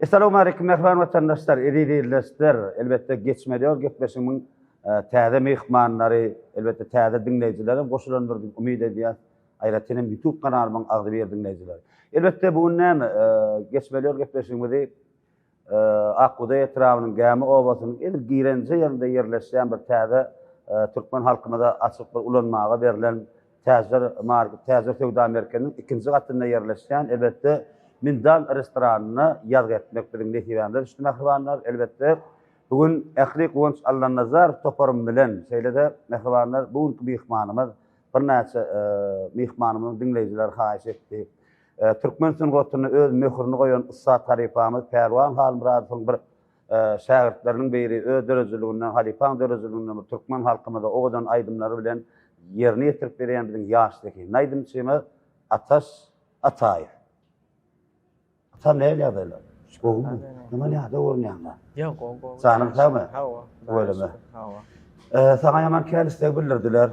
Essalawmaleýkim mähriban watandaşlar, eziz ildeşler! Elbetde geçmeli ýol gepleşigimiň täze myhmanlary, elbetde täze diňleýjiler hem goşulandyr diýip umyt edýäs. Aýratyn hem YouTube kanalymyň agzybir diňleýjileri. Elbetde bu gün näme, geçmeli ýol gepleşigimizi Akbugdaý etrabynyň Gämi obasynyň edil girenje ýerinde ýerleşýän bir täze türkmen halkymyza açyk bir ulanmaga berlen Täjir market, Täjir söwda merkeziniň ikinji gatynda ýerleşýän, elbetde, Mindal restoranynda ýazgy etmek biziň nesibämize düşdi, mähribanlar. Elbetde, bu gün ähli Guwanç Allanazarow toparym bilen, şeýle-de, mähribanlar, bu günki myhmanymyz, birnäçe myhmanymyzyň diňleýjileri haýyş etdi. Türkmen sungatynda öz möhürini goýan ussat halypamyz Pälwan Halmyradowyň bir şägirtleriniň biri, öz döredijiliginden, halypaň döredijiliginden bir türkmen halkymyza owadan aýdymlary bilen ýerine ýetirip berýän biziň ýaş zehinli aýdymçymyz Ataş Ataýew. Atam nähili ýagdaýlar? Gowumy? Ýaman ýadaw görünýäň-ä. Ýok, gowy, gowy. Janyň sagmy? Hawa. Tüweleme. Hawa. Saňa ýaman kän isleg bildirdiler.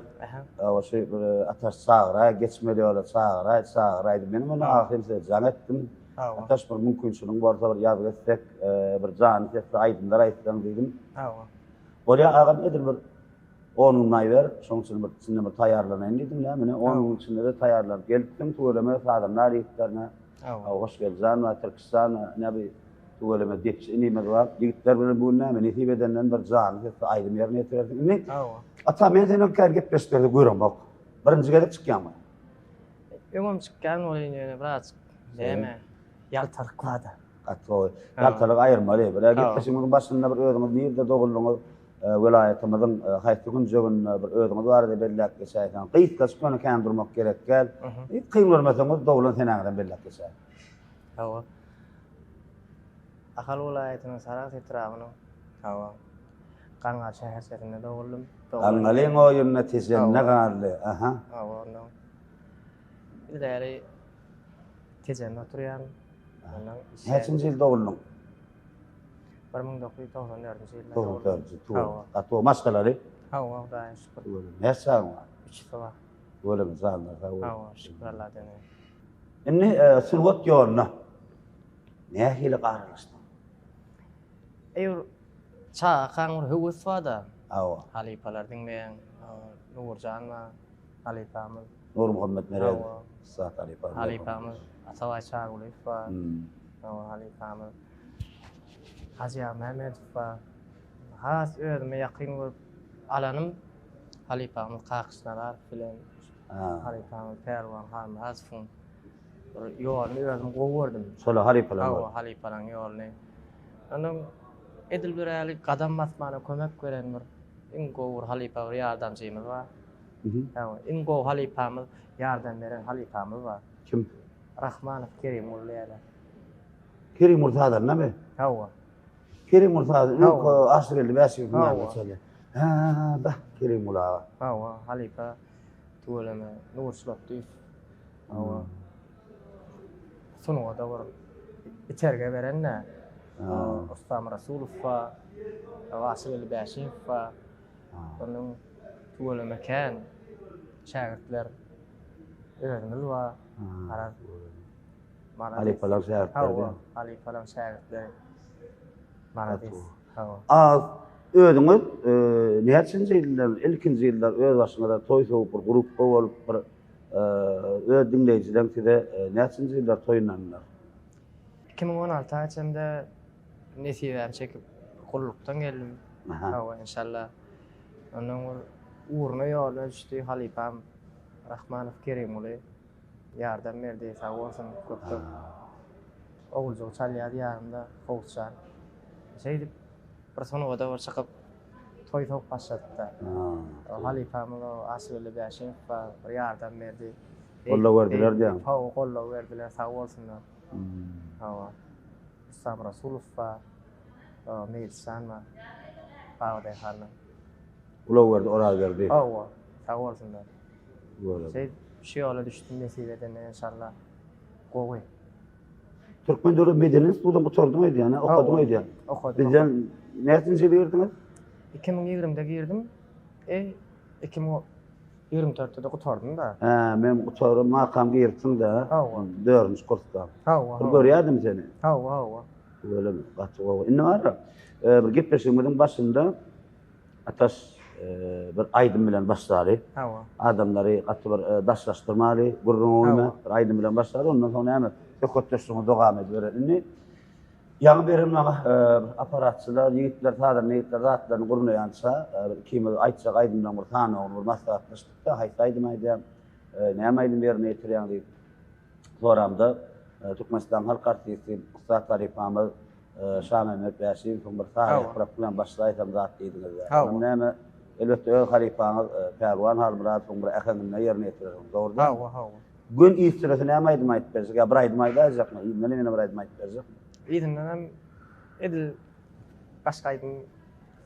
Hawa, şu bir Ataş çagyraý, geçmeli ýola çagyraý, çagyraý diýip. Menem onda ahyryn size jaň etdim. Ataş bir mümkinçiligiň bolsa bir ýazgy etsek, bir janly sesli aýdymlar aýtsaň diýdim. Hawa. Bolýar agam edil bir on gün aýber, şoň üçin bir içinde bir taýýarlanaýyn diýdim. Näme, ine on gün içinde-de taýýarlanyp gelipdim. Tüweleme sazandar ýigitlerine. Hawa, Hoşgeldi jan bar, Tirkiş jan bar, ine bir tüweleme depçi inimiz bar. Ýigitler bilen bu gün näme, nesip edenden bir janly sesli aýdym ýerine ýetirersiň. Indi Ata, men seni kän gepleşiklerde göremok. Birinji gezek çykýaňmy? Öňem çykýan welin ýöne birazjyk näme, ýaltalyk bar-da. Gaty gowy. Ýaltalygy aýyrmaly. Bir gepleşigimiziň başynda bir özüňiz nirde doguldyňyz, welaýatymyzyň haýsy künjeginde bir özüňiz barada belläp geçäýseňiz. Gysgaçyk ýöne kän durmak gerek däl. Kyn görmeseňiz doglan senäňizem belläp geçäýiň. Hawa. Ahal welaýatynyň Sarahs etrabynyň, hawa, Gaňňal şäherçesinde doguldym. Gaňňalyň oýunda Tejende galdy. Aha. Hawa, ondan ileri Tejende oturýan. Ondan Näçinji ýyl doguldyň? 1994-nji ýylda doguldym. 94-nji. Gaty gowy. Maşgalaly? Hawa, Hudaýa şükür. Näçe çagaň bar? Üçüsi bar. Tüweleme, janlar sag bolsun. Hawa, şükür Alladan. Indi sungat ýoluna nähili aralaşdyň? Eý bir çagakaň bir höwes barda. Hawa. Halypalar diňleýäň. Nurjan bar halypamyz. Nurmuhammet Meredow. Hawa. Ussat halypa. Halypamyz Atabaý Çarygulyýew bar. Hawa halypamyz Hajy Ýagmämmedow bar. Has özüme ýakyn görüp alanym halypamyz Kakyş Nazarow bilen halypamyz Pälwan Halmyradowyň bir ýoluny özüm gowy gördüm. Şola halypalar. Hawa, halypalaryň ýoluny. Ondan edil bir äli gadam basmana kömek beren bir iň gowy bir halypa bir ýardamçymyz bar. Hawa, iň gowy halypamyz, ýardam beren halypamyz bar. Kim? Rahmanow Kerimguly diýýärler. Kerimguly sazandamy? Hawa. Kerimguly sazanda, öňki Aşyrgeldi Bäşiýewiň ýanynda çalýar. Hä, bah, Kerimguly aga. Hawa, halypa tüweleme Nur Çulakdyýew. Hawa. Sungata bir iterge beren-de Rustam Rasulow bar, Aşyrgeldi Bäşiýew bar. Onuň tüweleme kän şägirtler özümiz bar. Garaz. Halypalaryň şägirtleri. Hawa, halypalaryň şägirtleri. Malades. Hawa. A özüňiz näçinji ýyldan, ilkinji ýyllar öz başyňyza toý sowup bir grupba bolup bir öz diňleýjileň size näçinji ýyllar toý ynandylar? 2016 açemde nesibämi çekip gullukdan geldim. Hawa, inşallah. Ondan bir ugruna ýoluna düşdi halypam Rahmanow Kerimguly. Ýardam berdi, sag bolsun köp köp. Oguljygy çalýardy ýanymda, Kowusjan. Şeýdip bir sungata bir çykyp toý sowup başladyk-da. Halypamyz o Aşyrgeldi Bäşimow bar, bir ýardam berdi. Goldaw berdiler diýýäň. Hawa, goldaw berdiler, sag bolsunlar. Hawa. Rustam Rasulow bar, Meýlisjan bar, Babadaýhandan. Ulagberdi Orazberdi. Hawa, sag bolsunlar. Şeýdip şu ýola düşdüm nesip edende enşalla. Gowy. Türkmen döwlet medeni institutyny gutardyň öýdýän, okadyň öýdýän. Okadym. Bizden näçinji ýyl girdiňiz? 2020-de girdim. E, 2024-de gutardym-da. Hä, men gutarym, makam giripsiň-dä. Hawa. Dördünji kursda. Hawa. Bir görýärdim seni. Hawa, hawa. Tüweleme, gaty gowy. Indi bar, bir gepleşigimiziň başynda Ataş bir aýdym bilen başlaly. Hawa. Adamlary gaty bir daşlaşdyrmaly, gürrüňe goýma. Bir aýdym bilen başlaly, ondan soň näme, söhbetdeşligimizi dowam edibereris. Indi ýaňy beren maňa apparatçylar, ýigitler, sazanda ýigitler zatlaryny gurnaýança, bir ikimiz aýtjak aýdymlaryň bir sanawyny bir maslahatlaşdyk-da, haýsy aýdymy aýdýaň, näme aýdym ýerine ýetirýäň diýip soramda, Türkmenistanyň halk artisti, ussat halypamyz Şamämmet Bäşimowyň bir Sary ýaprak bilen başlaýsam zat diýdiňiz-dä. Onam näme, elbetde öz halypaňyz Pälwan Halmyradowyň bir äheňinde ýerine ýetirersiňiz, dogry dälmi? Hawa, hawa. Gün yzsüresi näme aýdym aýdyp berjek? Ýa bir aýdym aýdaýjakmy? Yzyndan ýene bir aýdym aýdyp berjekmi? Yzyndan hem edil başga aýdym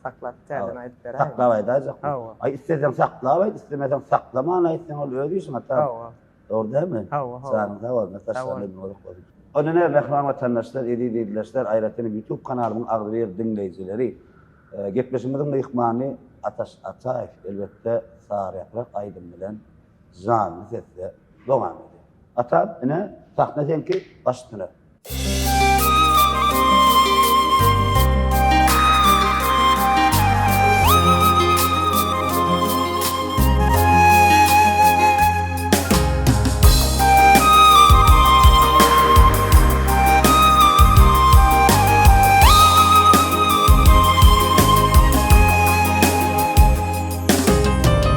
saklap täzeden aýdyp beräýin. Saklap aýdaýjakmy? Hawa. Aý isleseň saklap aýt, islemeseň saklaman aýt, sen ol öz işiň ata. Hawa. Dogry dälmi? Hawa, hawa. Janyň sag bolsun, Ataş jan uzak bolsun. Onda näme mähriban watandaşlar, eziz ildeşler, aýratyn hem YouTube kanalymyň agzybir diňleýjileri. Gepleşigimiziň myhmany Ataş Ataýew elbetde Sary ýaprak aýdymy bilen janly sesde dowam edýär. Ata, ine, sahna seňki, baş üstüne.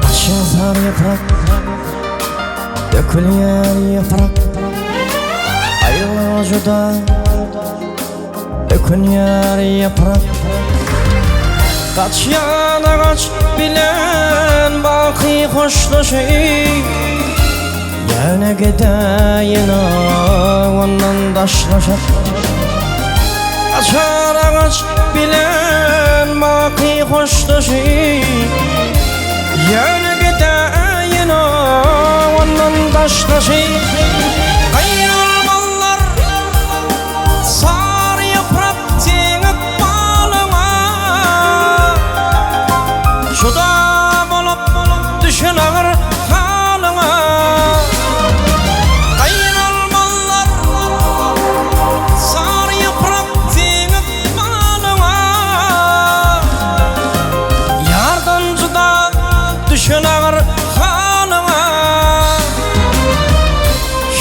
Açýan ýaprak Dökülýär ýaprak Aýralyga juda Ökünýär ýaprak Gaçýan agaç bilen Baky hoşlaşyp Ýöne gidäýen ondan daşlaşyp Gaçar agaç bilen Baky hoşlaşyp Ýöne gidäýen ondan daşlaşyp Gaýrylmazlar Sary ýaprak seň ykbalyňa Juda bolup düşen agyr halyňa Gaýrylmazlar Sary ýaprak seň ykbalyňa Ýardan juda düşen agyr halyňa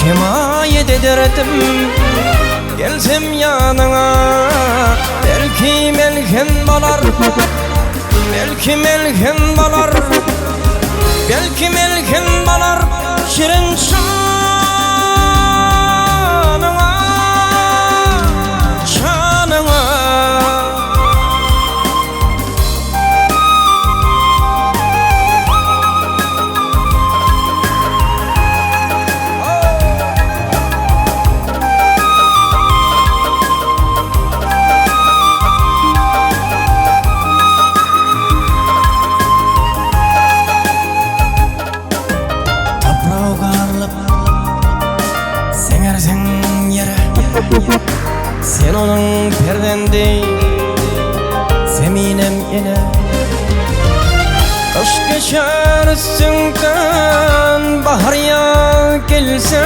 Hemaýat ederdim gelsem ýanyňa Belki melhem bolar Belki melhem bolar Belki melhem bolar şirin janyňa Janyňa. Topraga garylyp siňersiň ýere Sen onuň perzendi Zeminem ene Gyş geçer üstüňden Bahar ýaz gelse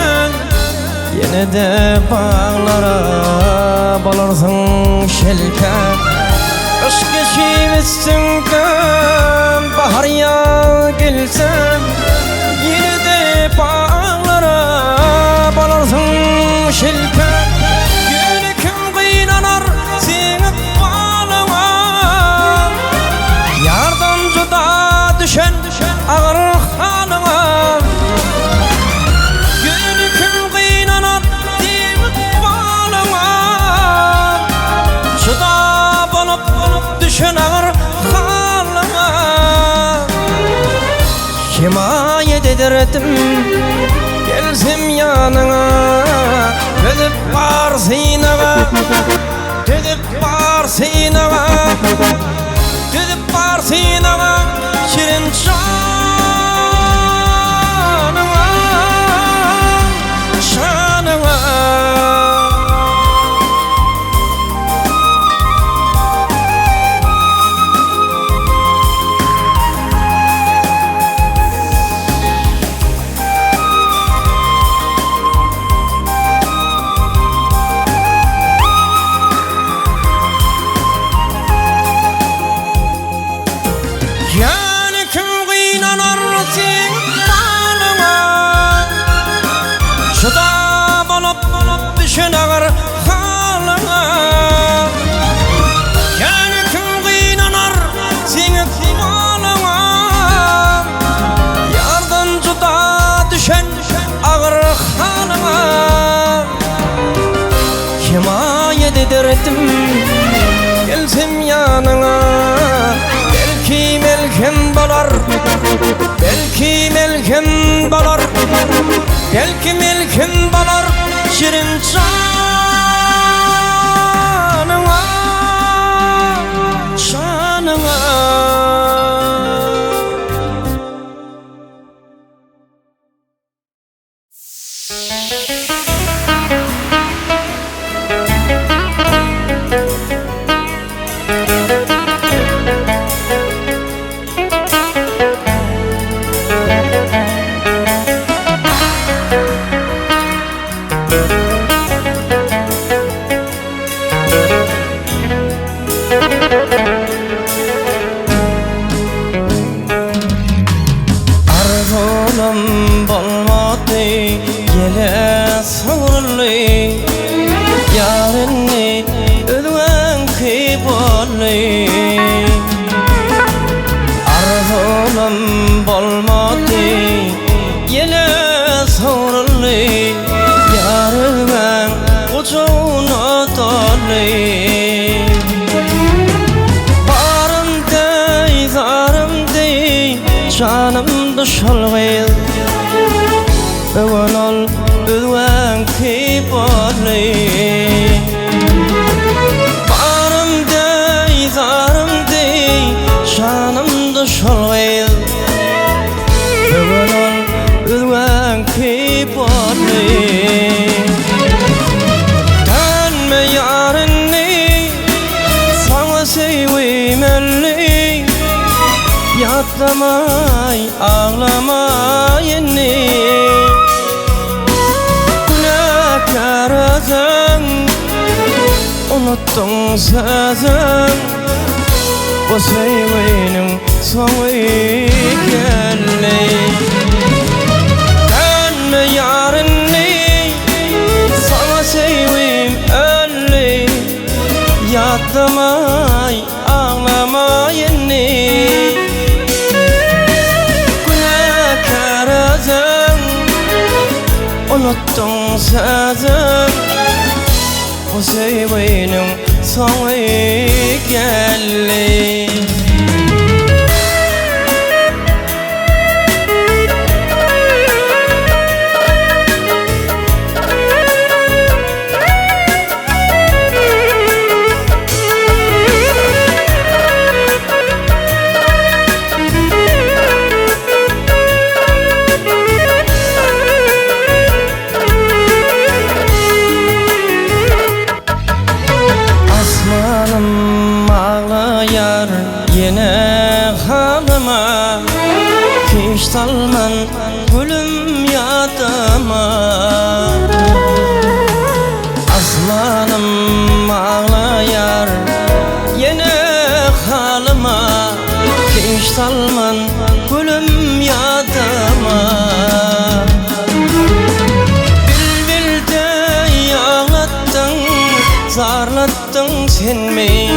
Ýene-de baglara bolarsyň şelpe Gyş geçip üstüňden Bahar ýaz gelse Ýene-de baglara bolarsyň şelpe Ýöne kim gynanar seň ykbalyňa Ýardan juda düşen agyr halyňa Ýöne kim gynanar seň ykbalyňa Juda bolup düşen agyr halyňa Hemaýat ederdim gelsem ýanyňa Dözüp bar synaga Dözüp bar synaga Dözüp bar synaga Şirin janyňa Janyňa. bolup düşen agyr halyňa. Ýene kim gynanar seň ykbalyňa? Ýardan juda düşen agyr halyňa. Hemaýat ederdim gelsem ýanyňa. Belki melhem bolar, belki melhem bolar, belki melhem bolar şirin janyňa, janyňa. Arzuwym bolmady ýele sowruldy Ýar indi özgäňki boldy Arzuwym bolmady ýele sowruldy Ýar özgäň gujagyna doldy Barym deý, zarym deý, janymdy şol gyz. Öwen ol özgäňki boldy. Barym deý, zarym deý, janymdy şol gyz. Öwen ol özgäňki boldy. Dönme ýar indi, Saňa söýgim öldi, Ýatlamaý, aglamaý indi. Günäkär özüň, Unutdyň sözüň, Bu söýginiň soňy geldi. Dönme ýar indi, Saňa söýgim öldi, Ýatlamaý, aglamaý indi. Günäkär özüň, Unutdyň sözüň, Bu söýginiň soňy geldi. Asmanym aglaýar ýene halyma, Hiç salman gülüm ýadyma. Asmanym aglaýar ýene halyma, Hiç salman gülüm ýadyma. Bilbil deý aglatdyň, zarlatdyň sen meni,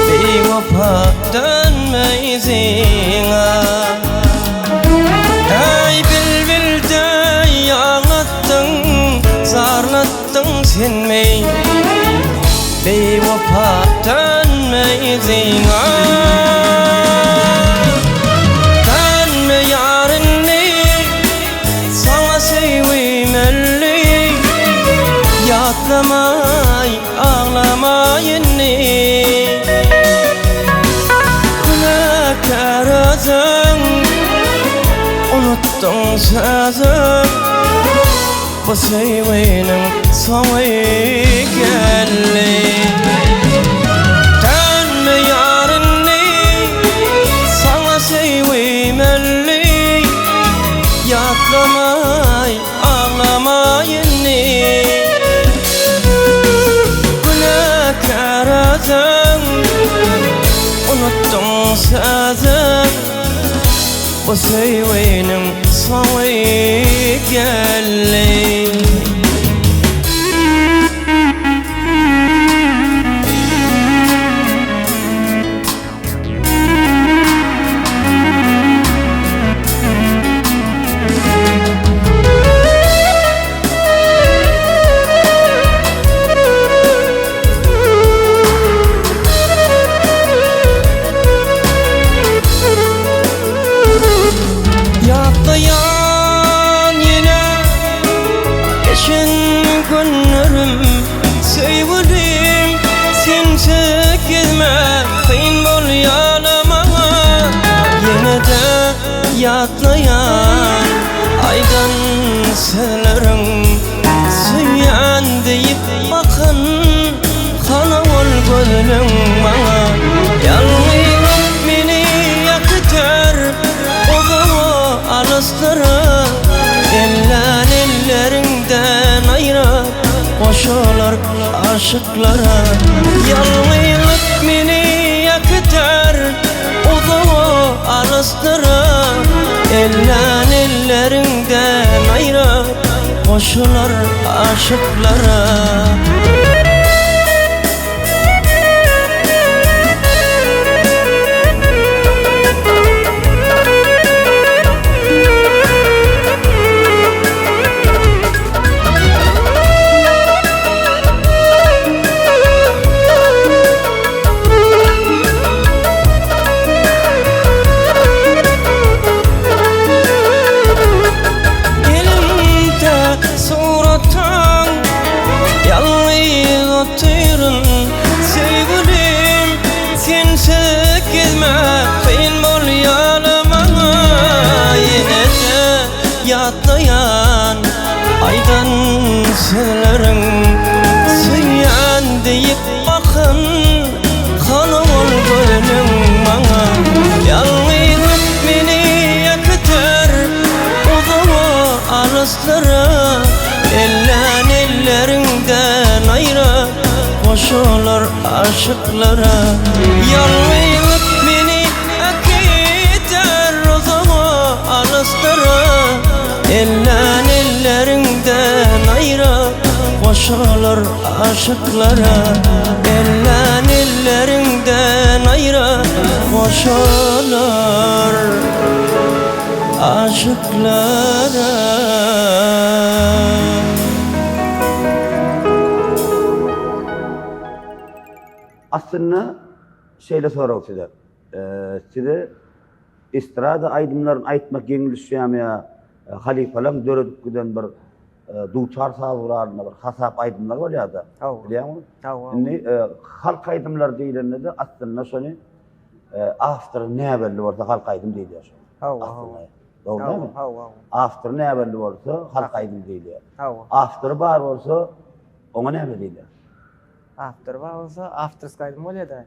Biwepa dönme yzyňa. Eý bilbil deý aglatdyň, zarlatdyň sen meni, Biwepa dönme yzyňa. Dönme ýar indi, saňa söýgim öldi, Ýatlamaý, aglamaý indi. Günäkär özüň, unutdyň sözüň, Bu söýginiň soňy geldi. Dönme ýar indi, saňa söýgim öldi, Ýatlamaý, aglamaý indi. Günäkär özüň, unutdyň sözüň, Bu söýginiň soňy geldi. günlerim Söýgülim sensiz gezmek kyn bolýana maňa Ýene-de ýatlaýan aýdan sözleriň Söýýän diýip bakan hana ol gözleň maňa Ýalňyzlyk meni äkider uzaga alyslara Ellän elleriňden aýra goşalar aşyklara Ýalňyzlyk meni äkider uzaga alyslara Ellän elleriňden aýra goşular aşyklara. Elimde suratyň Ýalňyz otyryn Söýgülim sensiz gezmek Kyn bolýar maňa Ýene-de ýatlaýan Aýdan sözleriň Söýýän diýip bakan Hany ol gözleň maňa Ýalňyzlyk meni äkider Uzaga alyslara Ellän elleriňden aýra Goşular aşyklara Ýalňyzlyk meni äkider Uzaga alyslara Ellän elleriňden aýra Goşular aşyklara Ellän elleriňden aýra Goşular aşyklara. Aslynda şeýle sorag size. Size estrada aýdymlaryny aýtmak ýeňil düşýärmi ýa halypalaryň döredip giden bir dutar saz guralynda bir hasap aýdymlar bolýar-da. Bilýäňmi? Indi halk aýdymlary diýlende-de aslynda şony awtory näbelli bolsa halk aýdym diýilýär şoňa. Hawa, hawa. Dogry dälmi? Hawa, hawa. Awtory näbelli bolsa halk aýdym diýilýär. Hawa. Awtory bar bolsa oňa näme diýilýär? Awtory bar bolsa awtorskiý aýdym bolýar-da.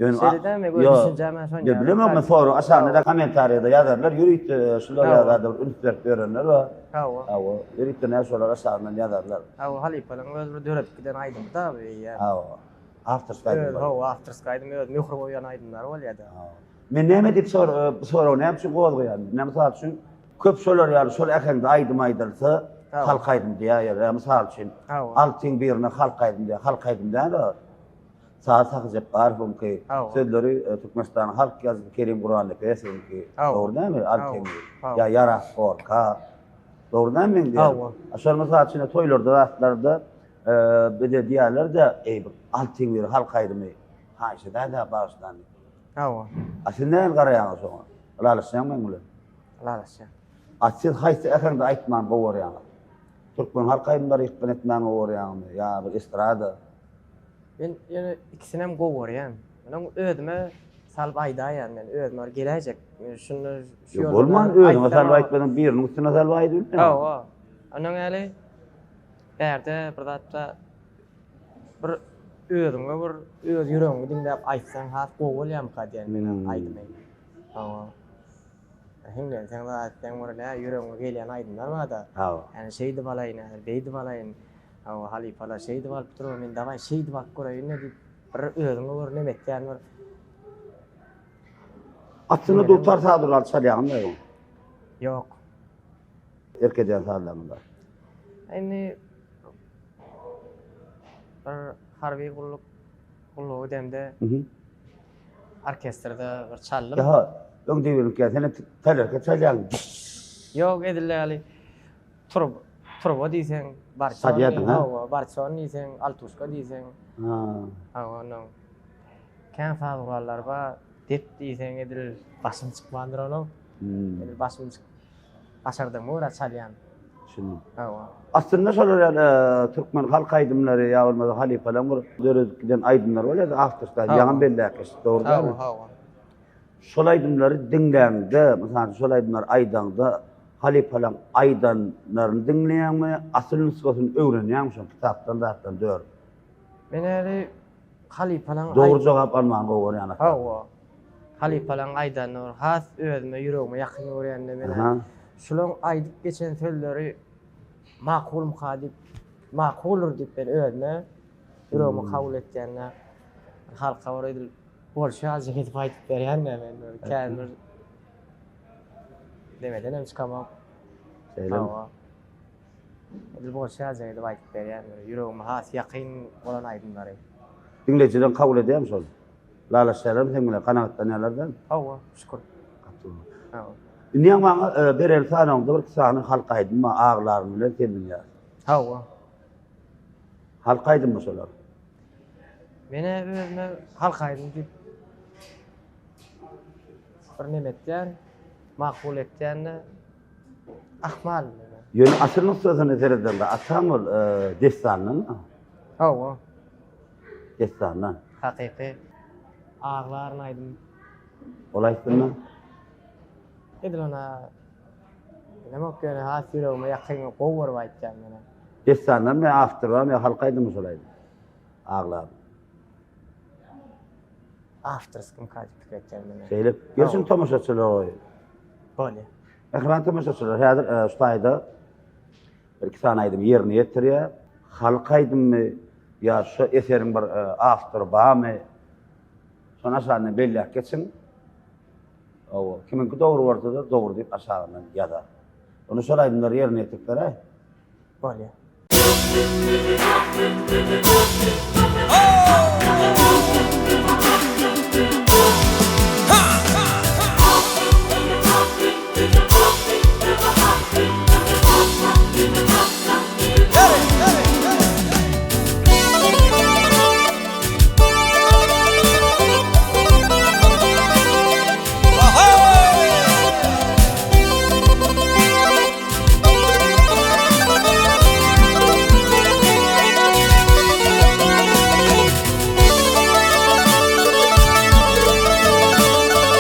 Ýöne Şeýle dälmi? Göz düşünjäm şonýa. Ýa bilemok men soragy aşagynda kommentariýada ýazarlar ýörite şular ýazarlar üns berip ýörenler bar. Hawa. Hawa. Ýörite näme şolar aşagyndan ýazarlar. Hawa halypalaryň öz bir döredip giden aýdymy-da bu eýýäm. Hawa. Awtorskiý aýdym. Öz hawa awtorskiý aýdym öz möhür goýan aýdymlary bolýar-da. Hawa. Men näme diýip sor bu soragy näme üçin gozgaýan? Näme mysal üçin köp şolar ýaly şol äheňde aýdym aýdylsa halk aýdym diýýärler. Mysal üçin Altyň birine halk aýdym diýýär. Halk aýdym däl o. Saz Sahy Jepbarowyňky, sözleri Türkmenistanyň halk ýazyjysy Kerim Gurbannepesowyňky. Dogry dälmi? Altyň ýa Ýaras Gorka. Dogry dälmi meň diýýänim? A şol mysal üçin toýlarda zatlarda bize diýýärler-de, eý bir Altyň biri halk aýdymy haýyş edäý-dä bagyşlan diýip. Hawa. A siz nähili garaýaňyz şoňa? Ylalaşýaňmy meň bilen? Ylalaşýan. A siz haýsy äheňde aýtmany gowy görýäňiz? Türkmen halk aýdymlary ýykgyn etmäni gowy görýäňizmi ýa bir estrada? Men ýöne ikisinem gowy görýän. Onuň özüme salyp aýdaýan men özüme bir geläýjek. Şunda şu ýolda. Bolman özüňe salyp aýtmasaň biriniň üstüne salyp aýdyp bilmeýäň. Hawa. Onuň ýaly bärde bir zatda bir özüňe bir öz ýüregiňi diňläp aýtsaň has gowy bolýarmyka diýen men aýdymy. Hawa. Hiňlenseň zat etseň bir nä ýüregiňe gelýän aýdymlar barda. Hawa. Ýani şeýdip alaýyn, beýdip alaýyn. Hawa halypalar şeýdip alyp dur, men dawaý şeýdip alyp göreýin-le diýip, bir özüňe bir neme etýän bir. Aslynda dutar saz guraly çalýaňmy ýa ýok? Ýok. Erk edýän sazlaryň bar. Indi bir harby gulluk gullugy edemde orkestrde bir çaldym. Ýa, öň diýip sen talerka çalýaň. Ýok, edil ýaly Turba, turba diýseň, barçon Salýardyň, ha? Hawa, barçon diýseň, altuşka diýseň. Ha. Hawa, onnoň kän saz gurallary bar. Dep diýseň edil başym çykmandyr onuň. Hmm. Edil başym çyk başardygyma görä çalýan. Düşündim. Hawa. Aslynda şolar ýaly türkmen halk aýdymlary ýa bolmasa halypalaryň bir döredip giden aýdymlary bolýar, awtorskiý, ýaňam belläp geçdik, dogry dälmi? Hawa, hawa. Şol aýdymlary diňläňde, mysal üçin şol aýdymlary aýdaňda halypalaryň aýdanlaryny diňleýäňmi, asyl nusgasyny öwrenýäňmi şoň kitapdan zatdan dörüp? Men häli halypalaryň Dogry jogap almany gowy görýän ata. Hawa. Halypalaryň aýdanyny bir has özüme ýüregime ýakyn görýän-de men. Şularyň aýdyp geçen sözleri makulmyka diýip, makuldyr diýip men özüme ýüregime kabul etýän-de. Halka bir edil bolşy ýalyjak edip aýdyp berýän-de men bir kän bir demedenem çykamok. Şeýlemi? Hawa. Edil bolşy ýalyjak edip aýdyp berýän bir ýüregime has ýakyn bolan aýdymlary. Diňleýjileň kabul edýärmi şol? Lalaşýarlarmy seň bilen, kanagatlanýarlar däl? Hawa, şükür. Hawa. Indi ýaňy maňa beren sanawyňda bir iki sany halk aýdymy bar, Aglaryn bilen Sen dünýä. Hawa. Halk aýdymmy şolar? Men-ä özüme halk aýdymy diýip bir neme etýän, makul etýän-de, ahmal neme. Ýöne asyl nusgasyna seredende atam ol dessandan. Hawa. Dessandan. Hakyky aglaryn aýdym. Ol aýtsynda. Edil ona bilemok ýöne has ýüregime ýakyn gowy görüp aýtýan menä. Dessandan we awtory barmy ýa halk aýdymy şol aýdym? Aglaryn. Awtorskymyka diýip pikir etýän menä. Şeýle. Gelsin tomaşaçylar goý. Bolýa. Mähriban tomaşaçylar häzir şu taýda bir iki sany aýdymy ýerine ýetirýär. Halk aýdymymy ýa şu eseriň bir awtory barmy? Şony aşagyndan belläp geçiň. Hawa, kimiňki dogry bolsa-da dogry diýip aşagyndan ýazar. Onda şol aýdymlary ýerine ýetirip beräý. Bolýar.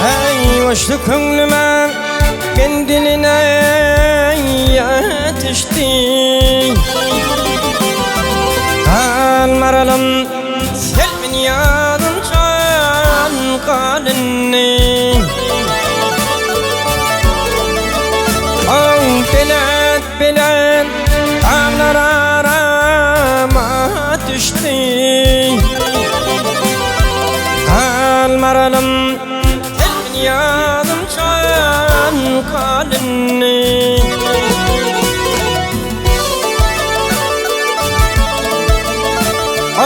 Eý, goşdy köňlüme kendiline ýetişdi. Galmaralym selbin ýadym jan galyndy. Aw belent belent daglar arama düşdi. Galmaralym selbin ýadym jan galyndy.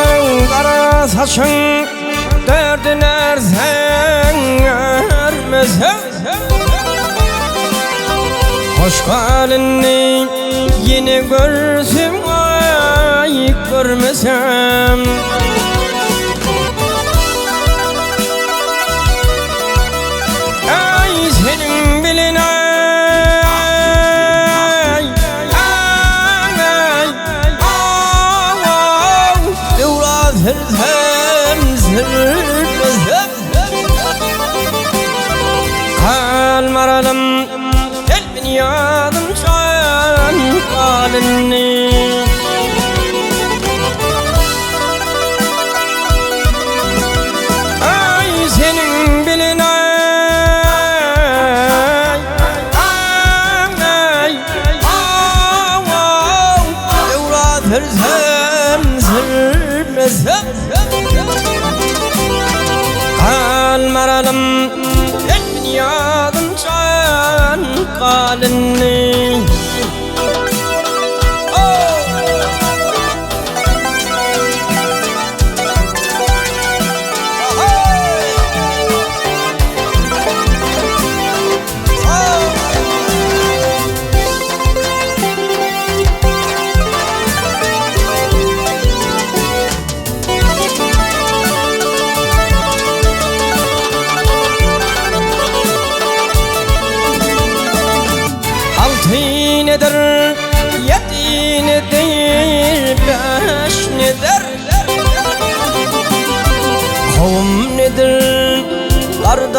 Aw gara saçyň derdin erseň ermezem Hoş galyny ýene görsem aý görmesem Aý seniň bilen aý aý aw Döwran sürsem sürmesem Galmaralym Elbin ýadym jan galyny Aý seniň bilen aý aý aw Döwran sürsem sürmesem Galmaralym Elbin ýadym jan galyny Alty.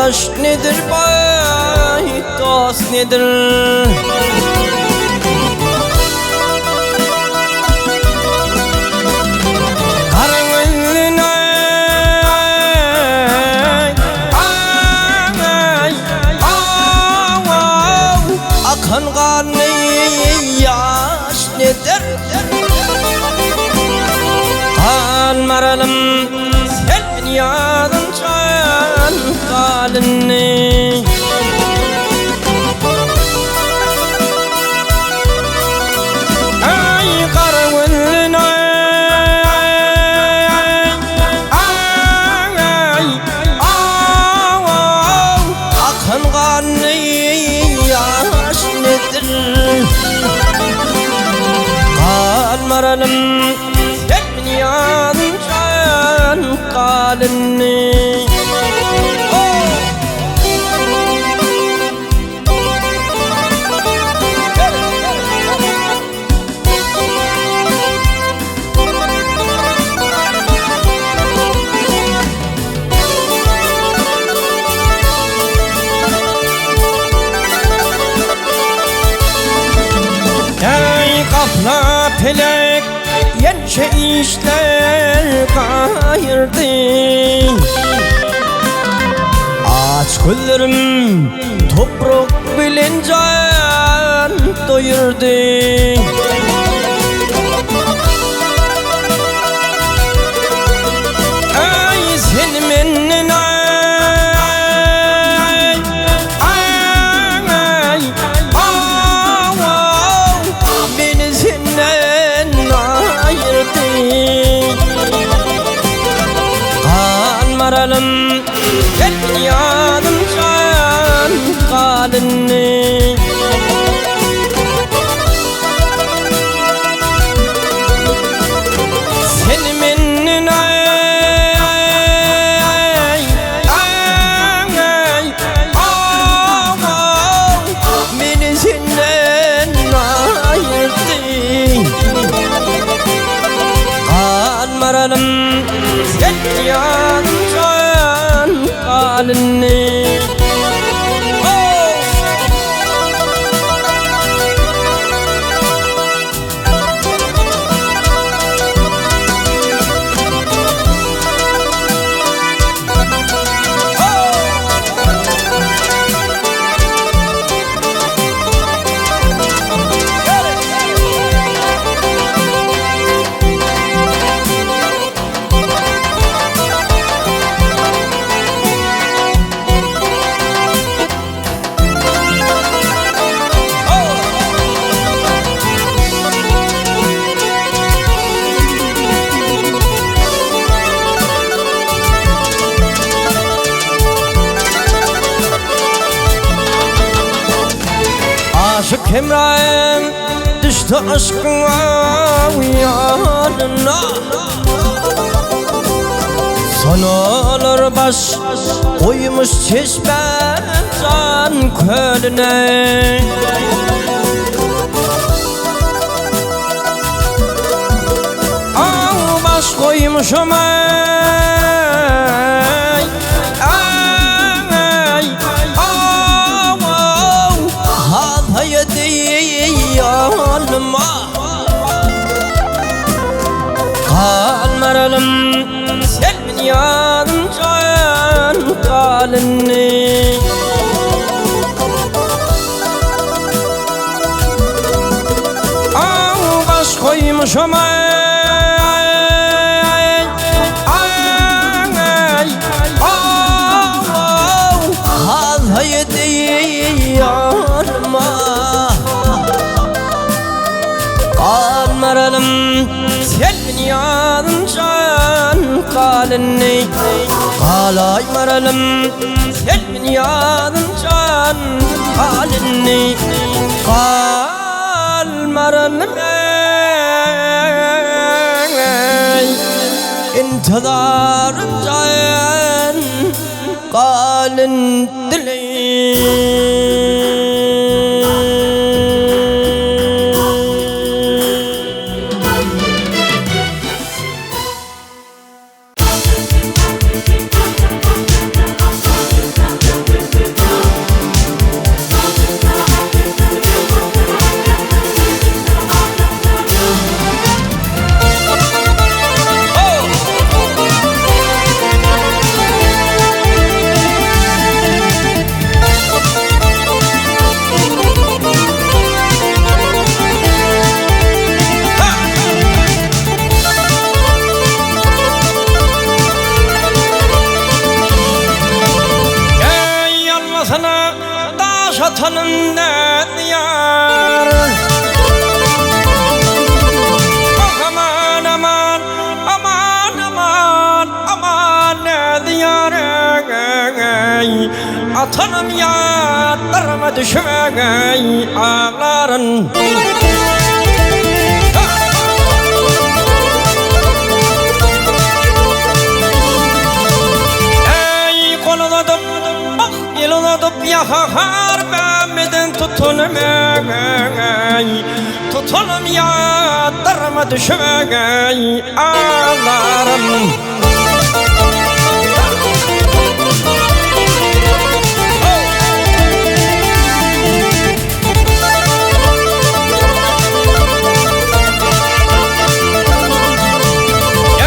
Garyndaş nedir baý dost nedir? Gara gözlüne ay, aw, akan ganly ýaş nedir? Galmaralym sen ýadyň jan galyny. Aý gara gözlüne Aý aw akan ganly ýaş nedir? Galmaralym sen ýadyň jan galyny. Eý gapla pelek ýençe işler gaýyrdy. Aç gözlerim toprak bilen jan doýurdy. Eý sen menden aý aý aw meni senden aýyrdy. Galmaralym Gel ýanym jan galyny. Sen menden aý aý aw meni senden aýyrdy. Galmaralym sen ýanym jan galyny. Aşyk Hemraýym düşdi yşkyň ýanyna. Sonalar baş goýmuş çeşme jan kölüne. Aw baş goýmuşam aý, aý, aw, aw, hapaýa diýýalma. Galmaralym sen ýanym jan galyny. Aw baş goýmuşam aý, aý, aw, aw, hapaýa diýýalma. Galmaralym sen ýanym jan galyny. Galaýmaralym sen ýanym jan galyny. Galmaralym eý intizarym jan galyn dili. Atanam ýatlaryma düşübegeý aglaryn. Eý, gol uzadyp, ah, el uzadyp ýahahar Mämmeden tutunym eý, Tutunym ýatlaryma düşübegeý aglaryn.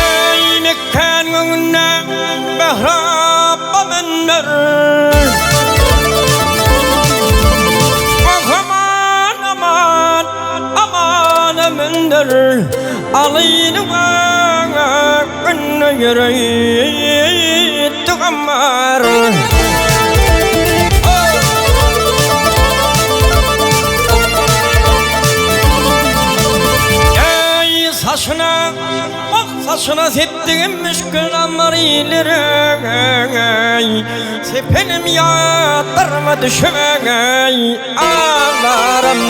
Eý Mekgäniň öňünde mähraba münber. Aman aman aman münber. Alynyň öňünde ýöreýdi gammar. Eý saçyna, bak saçyna sepdigim müşkül gammar ilere. Sepenim ýatlaryma düşübegeý aglarym.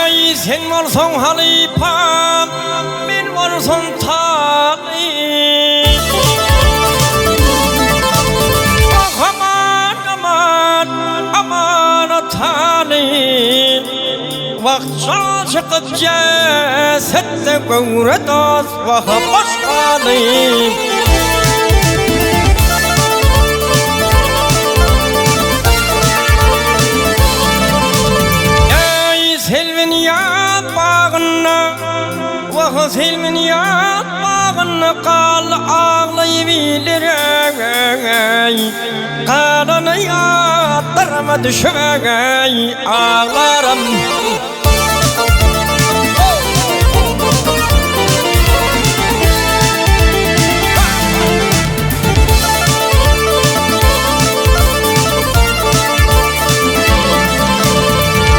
Eý, sen bolsaň halypa, men bolsam talyp. Oh, aman, aman, aman, talyp. Wagt şol çykyp jesetde göwre dost, wah, boş galyp. Eý, Selbin ýaz bagynda, wah, Selbin ýaz bagynda galdy aglaýyp iller-eý. Galany ýatlaryma düşüp-eý, aglarym.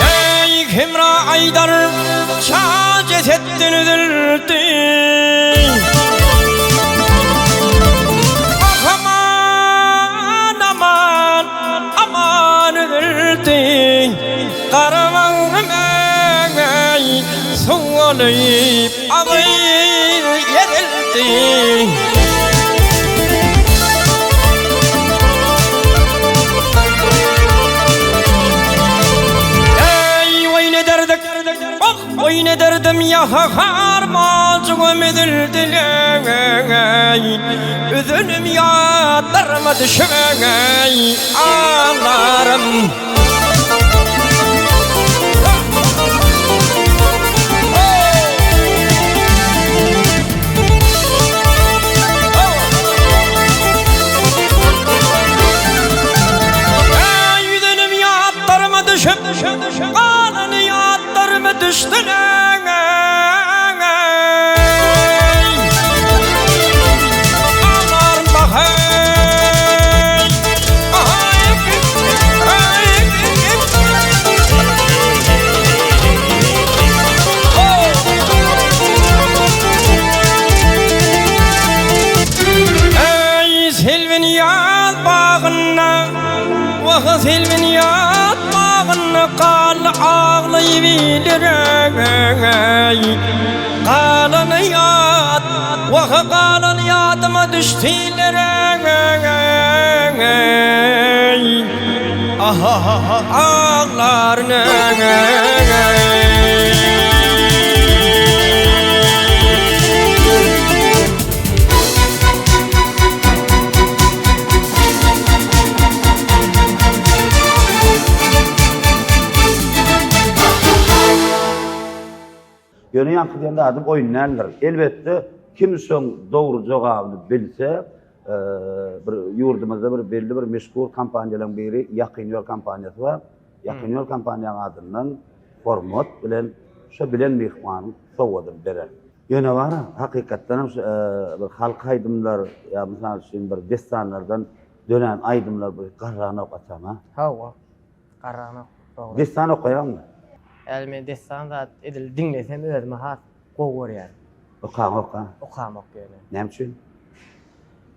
Eý, Hemra aýdar, şa jesetden üzüldi. Ah, aman, aman, aman üzüldi. Gara bagrym eý, suw bolup agyr ýerildi. Eý, oý nederdik, oh, oý nederdim ýa-ha-har, Maljugym üzüldi-leý, Üzülüm ýatlaryma düşüp-eý, aglarym. Ýüzünim ýatlaryma düşüp, galany ýatlaryma düşdüleý. Aglarym bahaý. Eý, Selbin ýaz bagynda, Wah, Selbin ýaz bagynda galdy aglaýyp iller-eý. Galany ýat, wah, galany ýadyma düşdiler-eý. Aglaryn-eý. Ýöne ýaňky diýen zadym oýun däldir. Elbetde, kim şoň dogry jogabyny bilse, bir ýurdumyzda bir belli bir meşhur kompaniýalaryň biri Ýakyn ýol kompaniýasy bar. Ýakyn ýol kompaniýanyň adyndan hormat bilen şo bilen myhmanyň sowgadyny berer. Ýöne bar-a, hakykatdan hem şu bir halk aýdymlar ýa mysal üçin bir dessanlardan dörän aýdymlar bir garranok atam-a. Hawa, garranok, dogry. Dessan okaýaňmy? Häli men dessan zat edil diňlesem özüme has gowy görýän. Okaňok-a? Okamok ýöne. Näme üçin?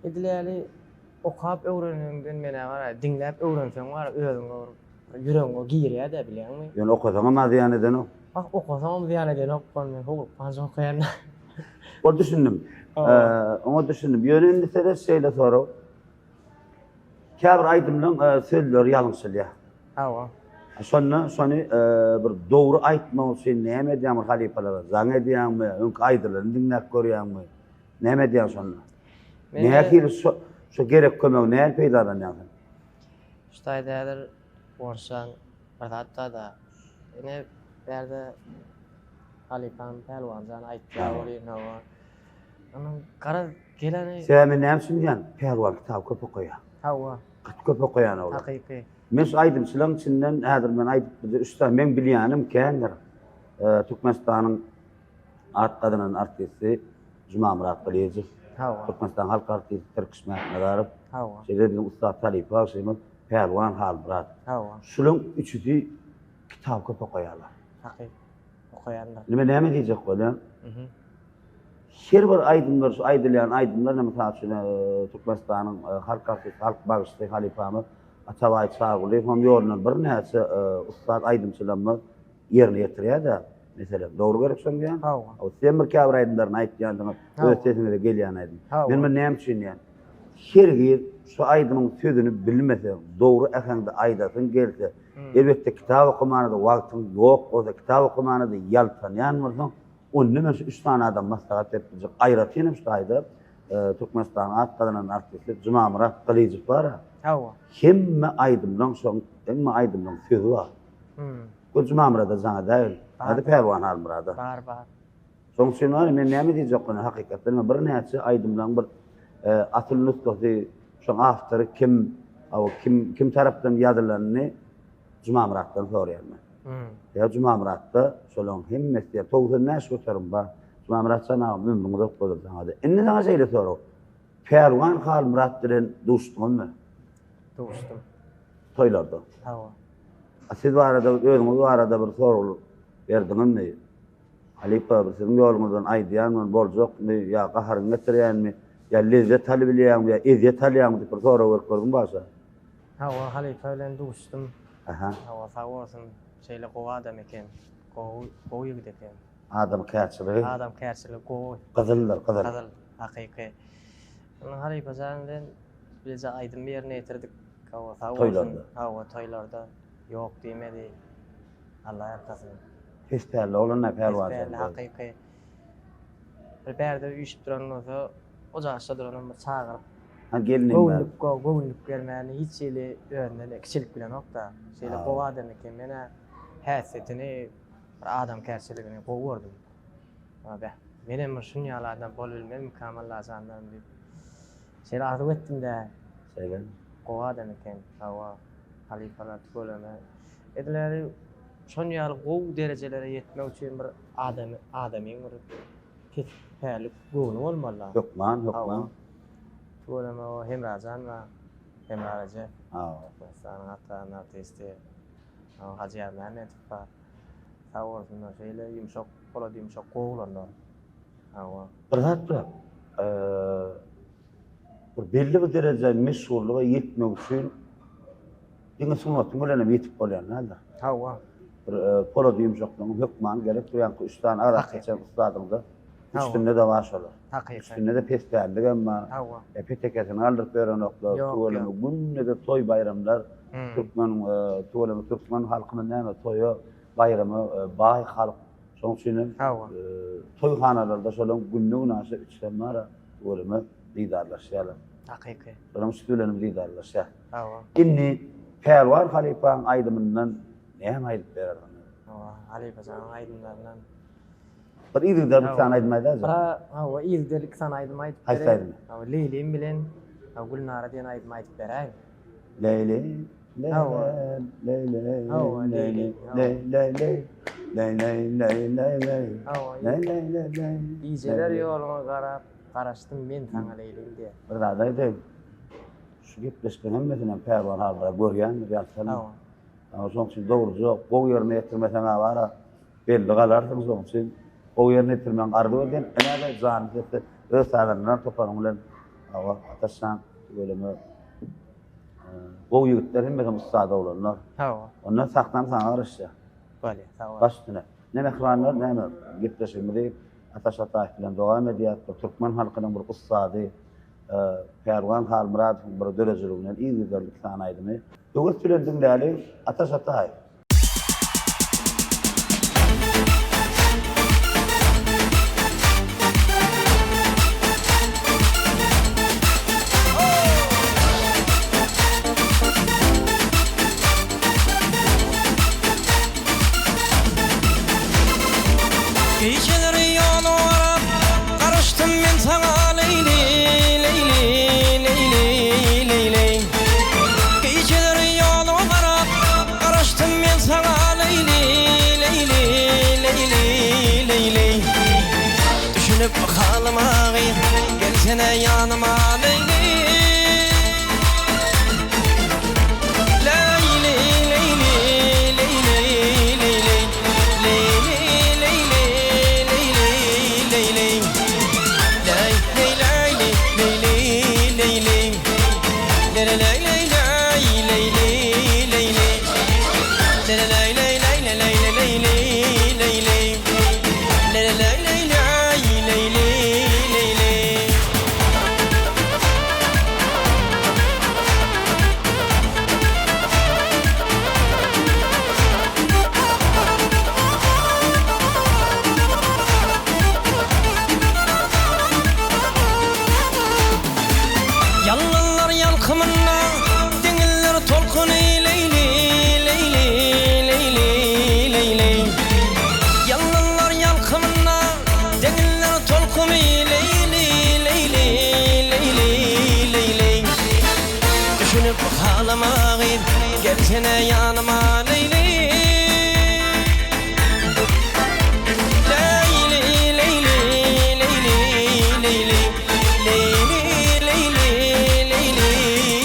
Edil ýaly okap öwreneniňden menä gara diňläp öwrenseň bar özüňe bir ýüregiňe girýä-dä bilýäňmi? Ýöne okasaňam-a zyýan edenok. Ah okasaňam zyýan edenok men howlukmanjyk okaýan. Ol düşündim. Oňa düşündim. Ýöne indi seret şeýle sorag. Käbir aýdymlaryň sözleri ýalňyşylýar. Hawa. Şonda şony bir dogry aýtmak üçin näme edýäň bir halypalara jaň edýäňmi, öňki aýdylanyny diňläp görýäňmi? Näme edýäň şonda? Nähili şo şo gerek kömegi nähili peýdalanýaň sen? Şu taýda häzir Guwançjan bir zat bar-da. Ine bärde halypam Pälwanjan aýtýar welin hawa. Onuň garaz geleni Sebäbi men näme üçin diýýän, Pälwan kitaby köp okaýar. Hawa. Gaty köp okaýan oglan. Hakyky. Men şu aýdymçylaryň içinden häzir men aýdyp biljek üç sany meň bilýänim kändir. Türkmenistanyň at gazanan artisti Jumamyrat Gylyjow. Hawa. Türkmenistanyň halk artisti Tirkiş Mätnazarow. Hawa. Şeýle biziň ussat halypa bagşymyz Pälwan Halmyrat. Hawa. Şularyň üçüsi kitap köp okaýarlar. Hakyky. Okaýanlar. Indi men näme diýjek bolýan? Her bir aýdymlar şu aýdylýan aýdymlar ine mysal üçin Türkmenistanyň halk artisti, halk bagşysy halypamyz Atabaý Çarygulyýew hem ýolundan birnäçe ussat aýdymçylarymyz ýerine ýetirýär-de, meselem, dogry gerek şoň diýýän? Hawa. Siz hem bir käbir aýdymlaryny aýtýansyňyz, öz sesiňize gelýän aýdym. Hawa. Men muny näme üçin diýýän? Hergiz şu aýdymyň sözüni bilmeseň, dogry äheňde aýdasyň gelse, elbetde kitap okamana-da wagtyň ýok bolsa, kitap okamana-da ýaltanýan bolsaň, onda men şu üç sany adama maslahat berip biljek. Aýratyn hem şu taýda Türkmenistanyň at gazanan artisti Jumamyrat Gylyjow bar-a. Hawa. Hemme aýdymlaň şoň, hemme aýdymlaň sözi bar. Gör Jumamyrada jaň edäýiň. Hadi Pälwan Halmyrada. Bar, bar. Şoň üçin bar, men näme diýjek bolýan, hakykatdan hem birnäçe aýdymlaň bir asyl nusgasy, şoň awtory kim, kim, kim tarapdan ýazylanyny Jumamyratdan soraýan men. Ýa Jumamyratda şolaň hemmesi diýýär, 95% bar. Jumamyrat jan agam ömrüň uzak bolsun saňa-da. Indi saňa şeýle sorag. Pälwan Halmyrat bilen duşduňyzmy? Duşdum. Toýlarda. Hawa. Siz barada, özüňiz barada bir sorag berdiňizmi? Halypa, bir siziň ýoluňyzdan aýdýanmy, boljakmy, ýa gaharyňy getirýänmi, ýa lezzet alybilýäňmi, ýa ezýet alýaňmy diýip bir sorag berip gördüňmi başa? Hawa, halypa bilen duşdum. Aha. Hawa, sag bolsun. Şeýle gowy adam eken. Gowy, gowy ýigit eken. Adamkärçiligi. Adamkärçiligi gowy. Gyzyldyr, gyzyl. Gyzyl, hakyky. Indi halypa jan bilen bileje aýdym ýerine ýetirdik. Hawa, sag bolsun. Toýlarda. Hawa, toýlarda. Ýok diýmedi. Alla ýalkasyn. Pes pälli oglan-a Pälwan Pes pälli, hakyky. Bir bärde üýşüp duran bolsa, ojaşda duranam bir çagyryp. Ha gelniň bar. Göwünlik, göwünlik bermäni hiç hili özünden kiçilik bilenok-da. Şeýle gowy adam eken. Men-ä häsiýetini, bir adamkärçiligini gowy gördüm. Beh, menem bir şun ýaly adam bolubilmezmikam Allajandan diýip. Şeýle arzuw etdim-dä. Şeýlemi? Gowy adam eken. Hawa, halypalar tüweleme. Edil häli şon ýaly gowy derejelere ýetmek üçin bir adamy, adamyň bir pes päli göwni bolmaly-da. Hökman, hökman. Hawa. Tüweleme o Hemrajan bar. Hemra Rejep. Hawa. Türkmenistanyň at gazanan artisti. Hawa, Hajy Ýazmämmedow bar. Sag bolsunlar, şeýle ýumşak, polat ýumşak gowy oglanlar. Hawa. Bir zat bar. Bir belli bir derejä meşhurlyga ýetmek üçin diňe sungatyň bilen hem ýetip bolýan däldir. Hawa. Bir polady ýumşaklygyň hökman gerek. Bu ýaňky üç sany arak geçen ussadyňda üstünde-de bar şolar. Hakyky. Üstünde-de pespällik hem bar. Hawa. E, petekesini galdyryp berenoklar. Ýok, Tüweleme günde-de toý baýramlar. Türkmen tüweleme türkmen halkymyz näme toýa, baýrama baý halk. Şonuň üçin hem Hawa. toýhanalarda şolaryň günde-günaşa üçüsem bar-a, tüweleme didarlaşýarlar. Hakyky. Şolaryň üçüsi bilenem didarlaşýar. Hawa. Indi Pälwan halypaň aýdymyndan näme aýdyp berersiňiz? Hawa, halypajanyň aýdymlaryndan. Bir yzygiderli bir sany aýdym aýdaýjak. Bir, hawa, yzygiderli iki sany aýdym aýdyp Haýsy bereýin. aýdymy? Hawa, Leýlim bilen. Gülnara diýen aýdymy aýdyp beräýiň. Leýli, leýli, leýli, leýli, leý, leý, leý, leý, leý, leý, leý, leý, leý, leý, leý, leý. Gijeler ýoluňa garap, garaşdym men saňa Leýlim diýen. Bir zat aýdaýyn. Şu gepleşikleň hemmesinem Pälwan Halmyrat görýändir, ýaltanma. Hawa. Şonuň üçin dogruja gowy ýerine ýetirmeseň-ä bar-a, belli galarsyň, şonuň üçin gowy ýerine ýetirmegiňi arzuw edýän. Ine-de janly sesde öz sazandalar toparyň bilen hawa, Ataşjan, tüweleme. Gowy ýigitler hemmesem ussat oglanlar. Hawa. Ondan sahnam saňa garaşýar. Bolýar, sag bol. Baş üstüne. Ne mähribanlar, näme gepleşigimizi Ataş Ataýew bilen dowam edýäris. Bir türkmen halkynyň bir ussady Pälwan Halmyradowyň bir döredijiliginden yzygiderli iki sany aýdymy höwes bilen diňläli. Ataş Ataýew. Gijeleri ýola garap, garaşdym men saňa Leýli, Leýli, Leýli, Leýli. Gijeleri ýola garap, garaşdym men saňa Leýli, Leýli, Leýli, Leýli. Düşünip halyma gyz, gelsene ýanyma Leýli. Leýli, Leýli, Leýli, Leýli, Leýli, Leýli, Leýli, Leýli. Leý, leý, leýli, leýli, leýli. Le, le, leý, leý, leý, leýli, leýli. Le, le, leý, leý, leý, le, leý, le, leýli, leýli. Le, le, leý, leý, leý, leýli, leýli. Ýalynlar ýalkymynda, deňizler tolkuny leýli, leýli, leýli, leýli. Ýalynlar ýalkymynda, deňizler tolkuny leýli, leýli, leýli, leýli. Düşünip halyma gyz, gelsene ýanyma leýli. Leýli, leýli, leýli, leýli. Leýli, leýli, leýli,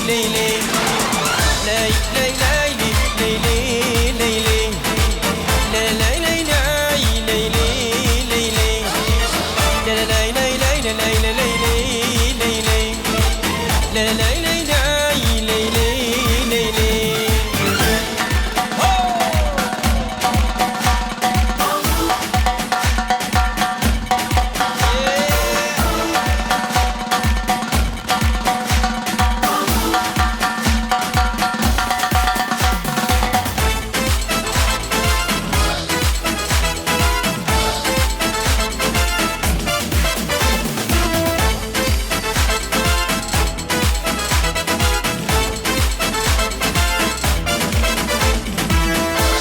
leýli. Leý, leý, leýli, leýli, leýli. Le, leý, leý, leý, leýli, leýli. Le, le, leý, leý, leý, le, leý, le, leýli, leýli. Le, le, leý, leý, leý, leýli, leýli.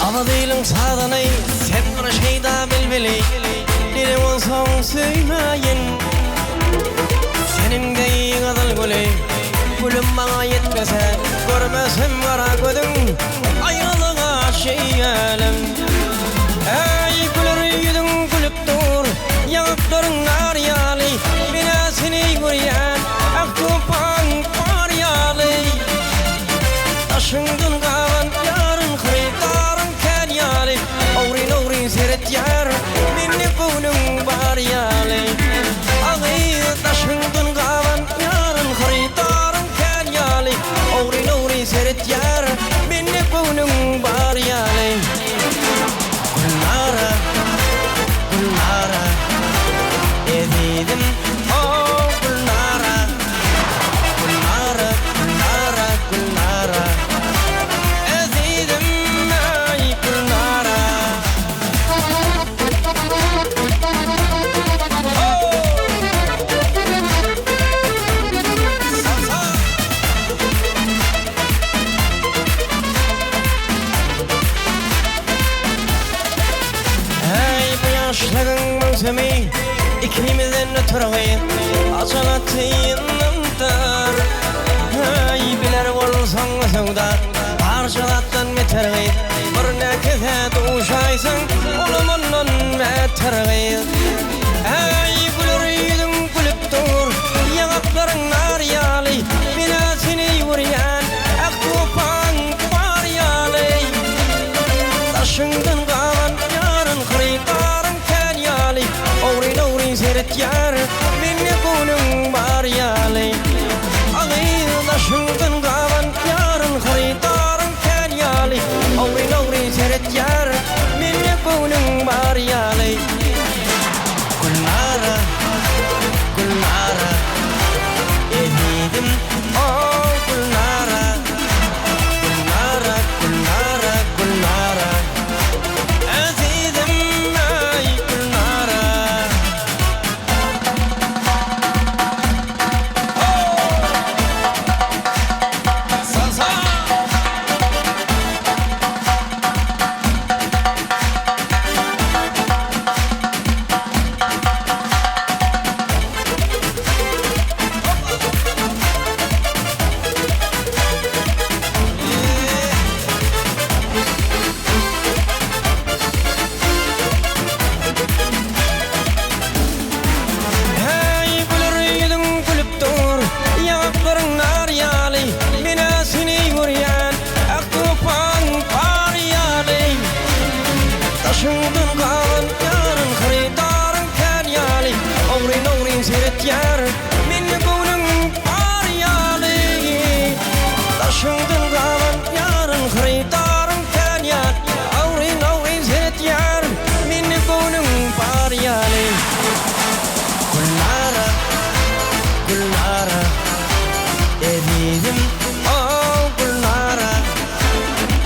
Abadylyň sazany, sen bir şeýda bilbili, Nire bolsaň söýmäýin. Seniň deý gyzyl güli, gülüm maňa ýetmese, Görmesem gara gözüň, aýralyga şeýälem. Äý, güler ýüzüň gülüp dur, ýaňaklaryň nar ýaly, Men-ä seni görýän, ah tupan bar ýaly. Daşyňdan galan ýaryn hyrydaryň kän ýaly, Ogryn-ogryn seretýär, mende göwnüň bar ýaly. A gyz, daşyňdan galan ýaryn hyrydaryň kän ýaly, Ogryn-ogryn seretýär, mende göwnüň bar ýaly. Gülnara, Gülnara, ezizim, o Gülnara. Gülnara, Gülnara, Gülnara, ezizim, eý, Gülnara. Eý, bu ýaşlygyň möwsümi ikimizden ötür gyz, Ajal atyndandyr. seretýär, mende göwnüň bar ýaly. Agyz daşyňdan gaban ýaryn hyrydaryň kän ýaly. Ogryn-ogryn seretýär, mende göwnüň bar ýaly. Gülnara, Gülnara, ezizim, o Gülnara. Gülnara, Gülnara, Gülnara. Ezizim aý Gülnara. Salsa. Häý, güler ýüzüň gülüp dur, Ýaňaklaryň nar ýaly, Men-ä seni görýän, Ak wepaň bar ýaly. Daşyňdan galan ýaryn Hyrydaryň kän ýaly, Ogryn-ogryn seretýär, Mende göwnüň bar ýaly. Daşyňdan galan ýaryn Hyrydaryň kän ýaly, Ogryn-ogryn seretýär, Mende göwnüň bar ýaly. Gülnara, Gülnara, ezizim, o Gülnara.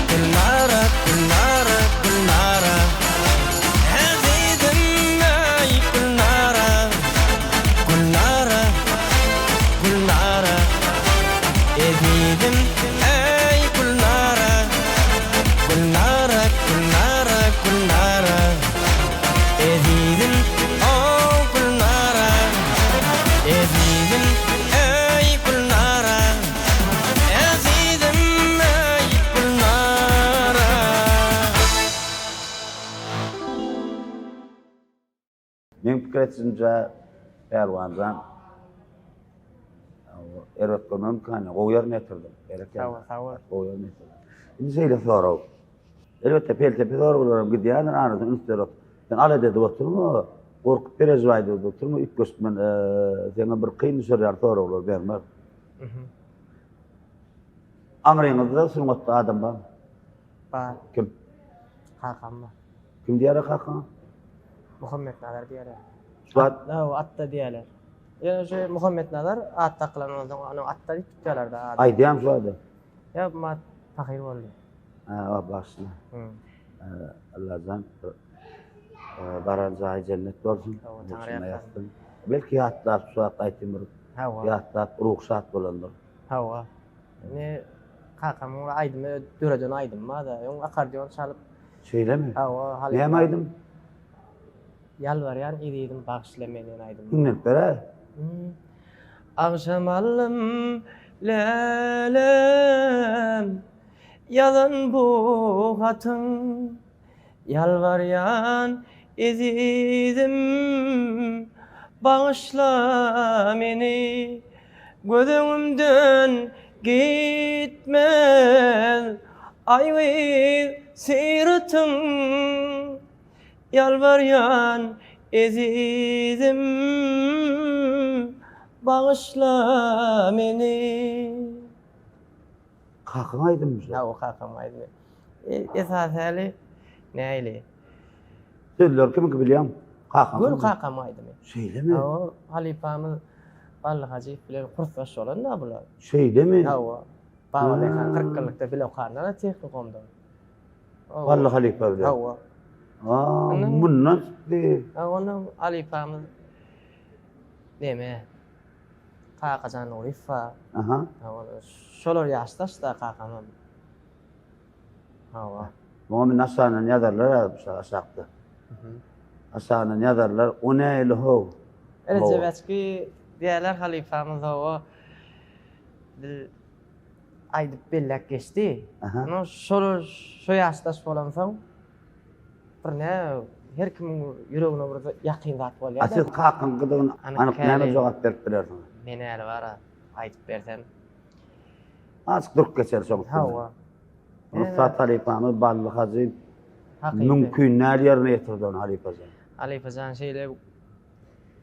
Gülnara, Gülnara, Gülnara, ezizim, eý Gülnara. Gülnara, Gülnara, ezizim, eý Gülnara. Gülnara, Gülnara, Gülnara, ezizim, o Gülnara. Ezizim, eý Gülnara. Ezizim, eý Gülnara. Meň pikir etişimçe Pälwanjan erbet görmemkän, gowy ýerine ýetirdiň. Berekella. Sag bol, sag bol. Gowy ýerine ýetirdiň. Indi şeýle sorag. Elbetde pelsepe soraglaram gidýändir, arasyna üns berip. Sen alada edip oturma, gorkup perežiwaý edip oturma, üýtgeşik men saňa bir kyn düşer ýaly soraglar bermerin. Aňryňyzda sungatda adam barmy? Bar. Kim? Kakam bar. Kim diýýärler kakaňa? Muhammetnazar diýýärler. Şu at? Hawa, Atda diýýärler. Ýöne şu Muhammetnazar at dakylan bolsa, ony Atda diýip tutýarlar-da ady. Aýdýaň şu ady? Ýok, bu at pahyr boldy. Hä, bagyşla. Allajan baran jaýy jennet bolsun. Hawa, Taňry ýalkasyn. Belki ýatlap şu wagt aýtym bir. Hawa. Ýatlap ruhy şat bolandyr. Hawa. Indi kakamyň bir aýdymy döreden aýdymy bar-da. Öň akkordeon çalyp. Şeýlemi? Hawa, halypa. Näme aýdym? Ýalbarýan ezizim bagyşla meni diýen aýdym. Diňläp beräý. Agşam aldym lälem ýazan bu hatyň Ýalbarýan ezizim, bagyşla meni, Göz öňümden gitmez aý gyz syratyň. Ýalbarýan ezizim, bagyşla meni. Kakaň aýdymymy şu? Hawa, kakamyň aýdymy. Esasy häli nähili? Sözleri kimiňki bilýäňmi? Kakaňkymy? Göni kakamyň aýdymy. Şeýlemi? Hawa, halypamyz Bally Hajyýew bilen kursdaş bolan-da bular. Şeýlemi? Hawa. Baba Daýhan 40 ýyllykda bile okanlar tehnikumda. Bally halypa bilen. Hawa. Aa, mundan çykdy. Hawa, ondan halypamyz neme? Kakajan Nuryýew bar. Aha. Hawa, şolar ýaşdaş-da kakamam. Hawa. Muňa men aşagyndan ýazarlar ýazypdyr aşakda. Aşagyndan ýazarlar, o nähili how? Rejep Äçki diýerler halypamyz hawa. Biz aýdyp belläp geçdi. Aha. Ýöne şolar şo ýaşdaş bolansoň bir nä her kimiň ýüregine bir ýakyn zat bolýar. A siz kakaň gydygyny anyk näme jogap berip bilersiňiz? Men häli bar-a aýdyp bersem. Azajyk durup geçeris şoň üstünde. Hawa. Ussat halypamyz Bally hajy mümkin däl ýerine ýetirdi ony halypajan. Halypajan şeýle.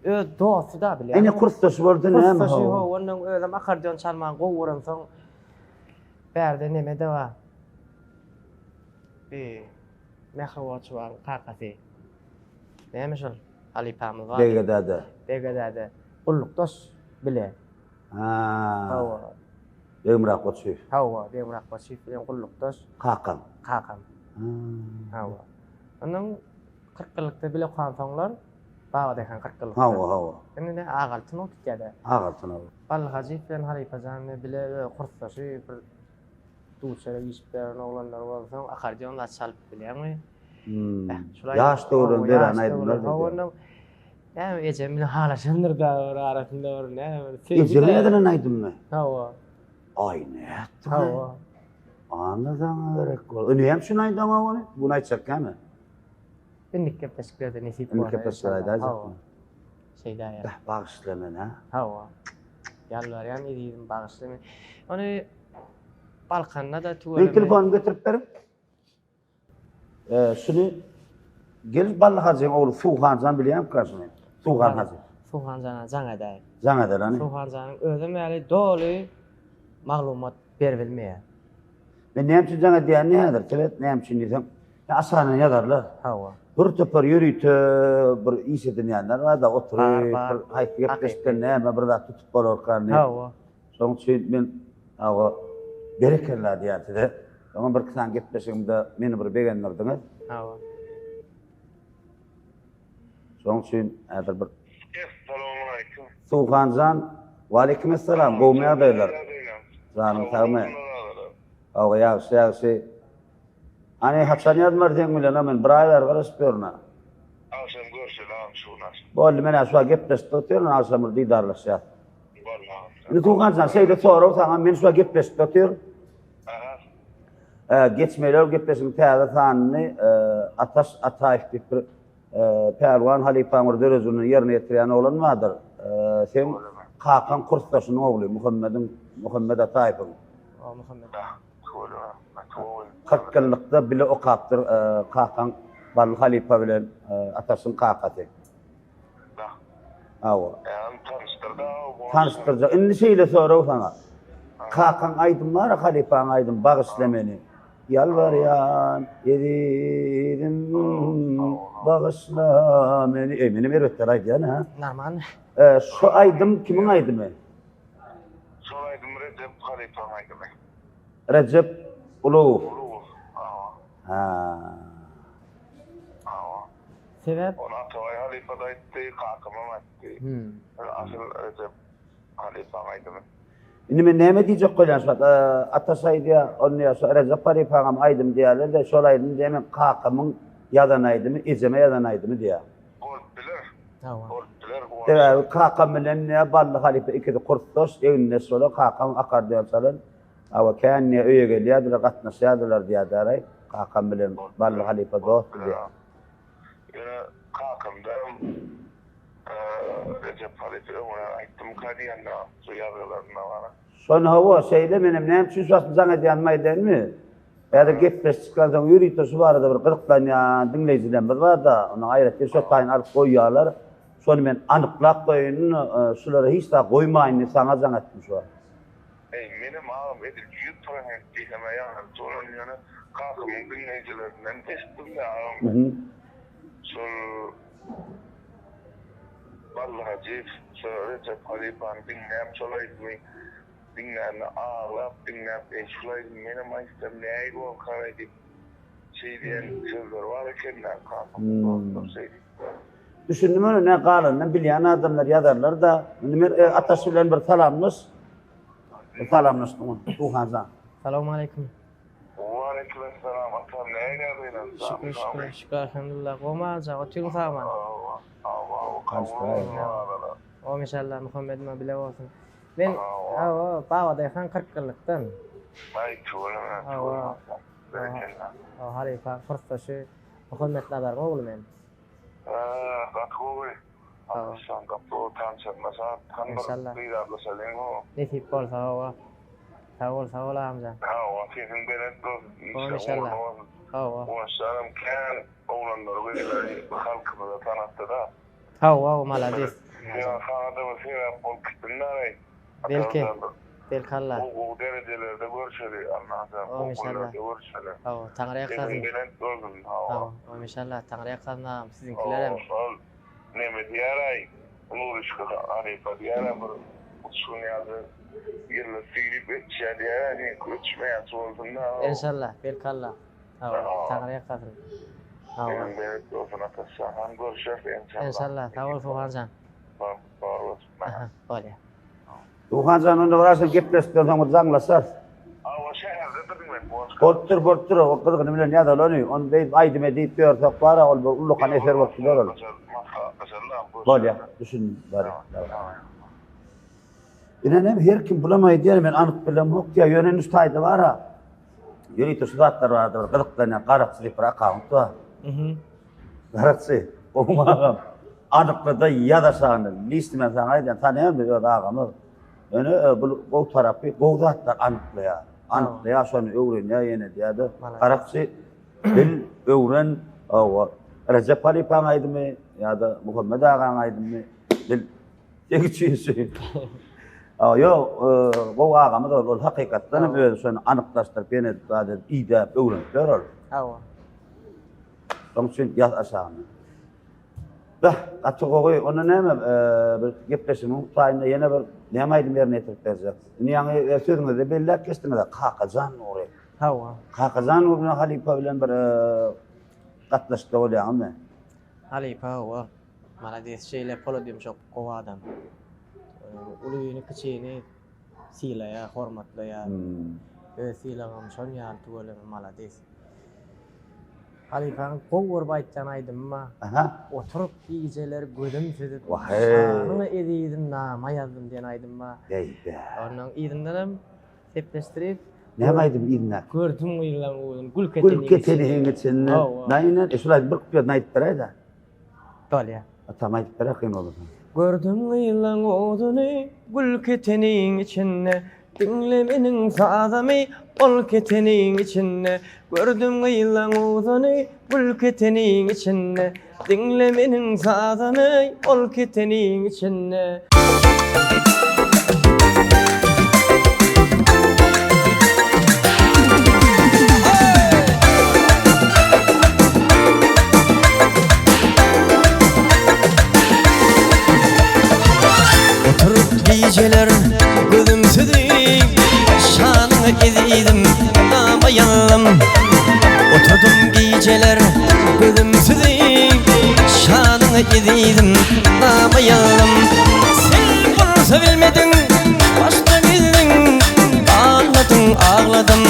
Öz dosty da bilýär. Ene kursdaşy boldy näme? Kursdaşy ho, ondan özem akordeon çalmagy gowy görensoň bärde neme de bar. Bir Mähri Goçuwaň kakasy. Näme şol halypamyz bar. Bege däde. Bege däde. Gullukdaş bile. Ha. Hawa. Begmyrat Goçyýew. Hawa, Begmyrat Goçyýew bilen gullukdaş. Kakam. Kakam. Hawa. Ondan 40 ýyllykda bile okansoňlar Baba Daýhan 40 ýyllykda. Hawa, hawa. Indi ne Agaltyn bolup gitýär-de. Agaltyn hawa. Bally Hajyýew bilen halypa jan bile öz kursdaşy bir duçara girişip beren oglanlar bolsaň akordeon zat çalyp bilýäňmi? Hmm. Ýaş döwrün dörän aýdymlar. Hawa, Näme ejem bilen halaşandyr da bir arasynda bir näme bir söýgi. Ejeňe ýazylan aýdymmy? Hawa. Aý nätdi? Hawa. Ana saňa gerek bol. Indi näme üçin aýdaňok ony? Bunu aýtjak näme? Indiki gepleşiklerde nesip bolsa. Indiki gepleşiklerde aýdaýjakmy? Şeýdäýer. Beh, bagyşla meni, ha? Hawa. Ýalbarýan ezizim bagyşla meni. Ony Balkanda-da tüweleme. Meň telefonymy getirip beriň. Şuny gel Bally hajyň ogly Suwhanjan bilýäňmi şuny? Suwhan hajy. Suwhanjana jaň edäý. Jaň edeli hany. Suwhanjanyň özem ýaly doly maglumat beribilmeýär. Men näme üçin jaň edýänini häzir seret, näme üçin diýseň, aşagyndan ýazarlar. Hawa. Bir topar ýörite bir iş edinýänler bar-da, oturyp, bir haýsy gepleşikden näme bir zat tutup bolarka diýip. Hawa. Şonuň üçin men hawa berekella diýýän size. Öňem birki sany gepleşigimde meni bir begendirdiňiz. Hawa. Şonuň üçin häzir bir Essalawmaleýkim. Suwhanjan, Waleýkim essalam, gowumy ýagdaýlar? Janyň sagmy? Hawa, ýagşy, ýagşy. Hany haçan ýazmar seň bilen, men bir aý bäri garaşyp ýörün-ä. Agşam görşeli agam şu gün agşam. Boldy, men-ä şu wagt gepleşip otyryn, agşam bir didarlaşýas. Boldy agam. Indi Suwhanjan, şeýle sorag saňa, men şu wagt gepleşip otyryn. Aha. Geçmeli ol gepleşigiň täze sanyny Ataş Ataýew diýip bir pälwan halypaň bir döredijiligini ýerine ýetirýän oglan bardyr. Seň kakaň kursdaşynyň ogly Muhammediň, Muhammet Ataýewiň. Muhammet. 40 ýyllykda bile okapdyr kakaň Bally halypa bilen Ataşyň kakasy. Hawa. Tanyşdyrjak. Indi şeýle sorag saňa. Kakaň aýdym bar, halypaň aýdym, bagyşla meni. Ýalbarýan ezizim, bagyşla meni. Eý, menem erbetler aýdýan, ha? Normal. Şu aýdym kimiň aýdymy? Şol aýdym Rejep halypaň aýdymy. Rejep Ulugow. Ulugow, hawa. Ha. Hawa. Sebäp? Ony Atabaý halypa-da aýtdy, kakamam aýtdy. Asyl Rejep halypaň aýdymy. Indi men näme diýjek bolýan şu wagt? Ataş aýdýar, ony diýýär, şu Rejep halypaňam aýdymy diýýärler-de, şol aýdym diýýär, meň kakamyň ýazan aýdymy, ejeme ýazan aýdymy diýýär. Bolup biler. Hawa. Bolup biler. Sebäbi kakam bilen diýýär, Bally halypa ikisi kursdaş, egindeş bolar, kakam akordeon çalan. Hawa, kän diýýär, öýe gelýärdiler, gatnaşýardylar diýýär-däraý. Kakam bilen Bally halypa dostdy diýýär. Ýöne kakamdam Rejep halypa öňünden aýtdymyka diýende şu ýazgylarynda bar. Şony hawa, şeýle menem näme üçin şu wagt jaň edýänimi aýdaýynmy? Häzir gepleşik çykansoň ýörite şu barada bir gyzyklanýan diňleýjilerimiz bar-da, ony aýratyn şo taýyn alyp goýýarlar. Şony men anyklap goýaýyn, şulara hiç zat goýmaýyn diýip saňa jaň etdim şu wagt. Eý, menem agam edil 100% diýsem-ä ýalňyş bolar, ýöne kakamyň diňleýjilerinden eşitdim-de agam. Şol Bally Hajyýew şo Rejep halypany diňläp, şol aýdymy diňlände aglap diňläp, eý, şul aýdymy menem aýtsam nähili bolkaraý diýip, şeý diýen sözleri bar eken-dä, kakam dostlar şeý diýipdir. Düşündim ony, nä galanyny bilýän adamlar ýazarlar-da. Indi men Ataş bilen bir salamlaş. Bir salamlaşdyň, Suhanjan. Salowmaleýkim. Waleýkim essalam atam nähili ýagdaýlar? Şükür şükür şükür alhamdulillah gowmy agja otyň sagman. Ow inşallah Muhammedime bile bolsun. Men hawa Babadaýhan 40 ýyllykdan. Aý tüweleme tüweleme berekella. Hawa halypa kursdaşy Muhammet Nazaryň ogly men. Gaty gowy. Aşan gaty gowy tanşanyma şat. Hany bir didarlaşalyň ho. Nesip bolsa hawa. Sag bol sag bol agamjan. Hawa sesiň belent bolsun işleň ugruna bolsun. Hawa. Guwançjanam kän oglanlary gyzlary halkymyza tanatdyda. Hawa malades. Suhan jan. Saňa-da bir sebäp bolup gitdim-dä-reý. Belki, belki Allah. Gowy gowy derejelerde görüşeli Allajan Amin gowy inşallah. günlerde görüşeli. Hawa, Taňry Sesiň ýalkasyn. belent bolsun hawa. Hawa, amin inşallah Taňry ýalkasyn agam siziňkilerem. Hawa şol neme diýäraý Nuryşka halypa diýärä bir uçgun ýaly ýyldyz süýnüp öçýär diýärä seňki öçmeýänçi bolsunda hawa. Enşallah, belki Allah. Hawa, Taňry ýalkasyn. Hawa. Sesiň belent bolsun Ataşjan han görüşeris enşallah. Enşallah, sag bol Suhan jan. Sag bolsun. Aha, bolýar. Suhan jan onda biraz gepleşikden soň bir jaňlaşarys. Hawa şäherde men bolşka. Bolupdyr, bolupdyr. O gyzgyny bilen ýazaly ony. Ony beýdip aýdym edip ýörsek bar-a, ol bir ullakan eser bolup gider ol. Bolýar, düşündim. Bolýar. Ine näme her kim bulam aýdýar, men anyk bilemok diýýär. Ýöne indi şu taýda bar-a. Ýörite şu zatlar barada bir gyzyklanýan garakçy diýip bir akkaunt bar. Mhm. Garakçy, gowy agam. Anykla-da ýaz aşagyna. Liçni men saňa aýdýan, tanaýan biz öz agamyz. Ýöne e, bu gowy tarapy gowy zatlar anyklaýar. Anyklaýar, şony öwrenýär ýene diýýär-de. Garakçy bil, öwren, hawa. Rejep halypaň aýdymy ýa-da Muhammet agaň aýdymy bil. Seň üçin şu. Ýok, e, gowy agamyz ol. Ol hakykatdan hem özi şony anyklaşdyryp, ýene zat edip, idäp, öwrenip ýör ol. Hawa. Şonuň üçin ýaz aşagyna. Beh, gaty gowy. Onda näme, bir gepleşigiň taýynda ýene bir näme aýdym ýerine ýetirip berjek? Indi ýaňy sözüňizde belläp geçdiňiz, Kakajan Nury. Hawa. Kakajan Nury bilen halypa bilen bir gatnaşykda bolýaňyzmy? Halypa, hawa. Malades, şeýle polat ýumşak gowy adam. Ulyny, kiçini sylaýar, hormatlaýar. Öz sylagam şon ýaly tüweleme malades. Halypaň gowy görüp aýtýan aýdymy bar. Aha. Oturyp gijeler gözüm süzüp, Waheý. Şanyňa ezizim nama ýazdym diýen aýdym bar. Beýbe. Ondan yzyndanam sepleşdirip. Näme aýdym yzynda? Gördüm gyzlaň uzyn gül keteniň Gül keteniň içinde. Hawa. Naýyny, e, şul aýdym bir kupletini aýdyp beräý-dä. Bolýar. Atam aýdyp beräý kyn bolmasa. Gördüm gyzlaň oduny gül keteniň içinde Diňle meniň sazamy ol keteniň içinde Gördüm gyzlaň uzuny gül keteniň içinde Diňle meniň sazamy ol keteniň içinde. Oturyp gijeler gözüm süzüp Şanyňa ezizim nama ýazdym Oturdym gijeler gözüm süzüp Şanyňa ezizim nama ýazdym Sen bolsa bilmediň başda gizliň Agladyň agladym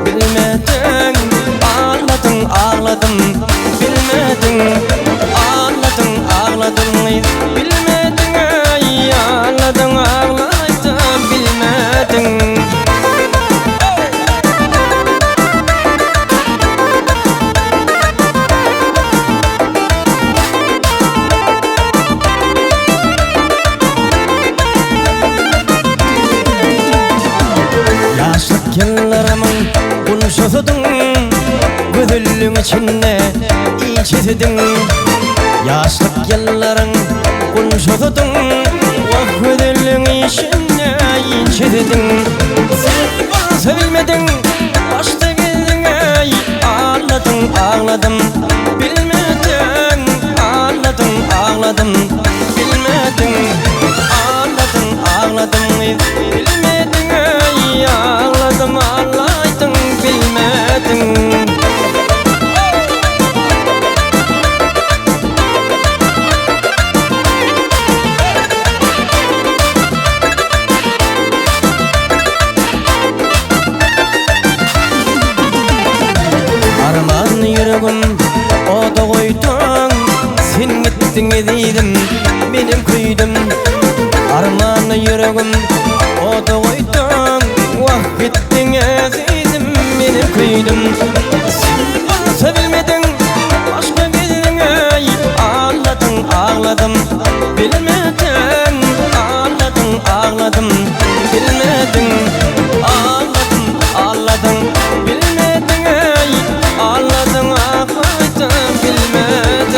bilmediň Agladyň agladym bilmediň Agladyň agladym gyz bilmediň Aý agladyň aglaýdym bilmediň. Ýaşlyk ýyllarymyň gunçasydyň, Gözelligiň içinde inçesidiň. Ýaşlyk ýyllaryň gunçasydyň, Wah, gözelligiň içinde inçesidiň. Sen bolsa bilmediň, başda geldiň-eý, Agladyň, agladym, bilmediň. Agladyň, agladym, bilmediň. Agladyň, agladym gyz, bilmediň-eý, Agladym, aglaýdyň, bilmediň. Arman ýüregim oda goýduň, Sen gitdiň ezizim, menem köýdüm. Arman ýüregim oda goýduň, Wah gitdiň ezizim, menem köýdüm. Sen bolsa bilmediň, başga geldiň eý, Agladyň, agladym, bilmediň. Agladyň, agladym, bilmediň. Agladym, agladyň, bilmediň eý, Agladyň, agladyň, bilmediň.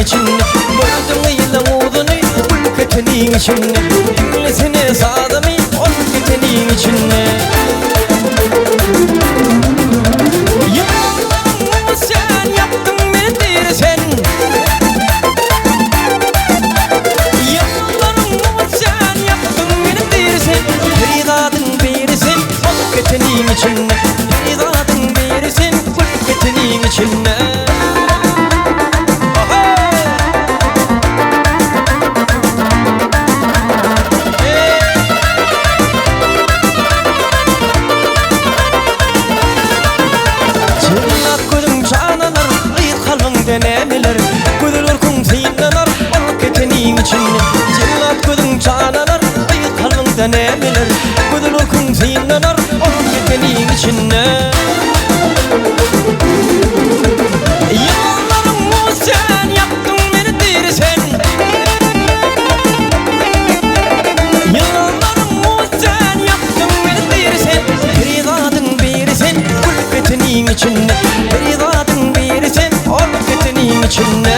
içinde Gördüm gyzyň uzuny gül keteniň içinde Diňlesene sazymy ol keteniň içinde Ýylanlaryň sen ýakdyň meni diri sen Ýylanlaryň sen ýakdyň meni diri sen Perizadyň biri sen ol keteniň içinde Perizadyň biri sen gül keteniň içinde Jellat gözüň janalar, gyz kalbyňda nämeler? Gözel görküň synlanar ol keteniň içinde. Jellat gözüň janalar, gyz kalbyňda nämeler? Gözel görküň synlanar ol keteniň içinde. Ýylanlaryň sen ýakdyň meni diri sen. Ýylanlaryň sen ýakdyň meni diri sen. Perizadyň biri sen gül keteniň içinde. Perizadyň biri sen ol keteniň içinde.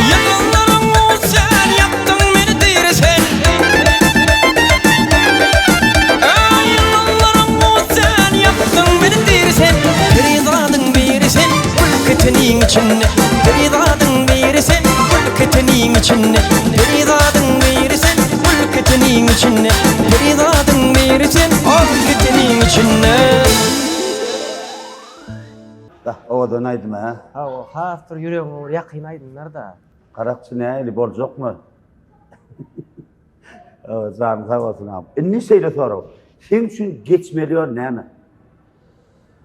Ýylanlaryň sen ýakdyň meni diri sen Eý ýylanlaryň sen ýakdyň meni diri sen Perizadyň biri sen gül keteniň içinde Perizadyň biri sen gül keteniň içinde Perizadyň biri sen gül keteniň içinde Perizadyň biri sen ol keteniň içinde Dah owadan aýdym hä. Hawa has bir ýüregiňe bir ýakyn aýdymlarda. Garakçy nähili boljakmy? Hawa janyň sag bolsun agam. Indi şeýle sorag. Seň üçin geçmeli ýol näme?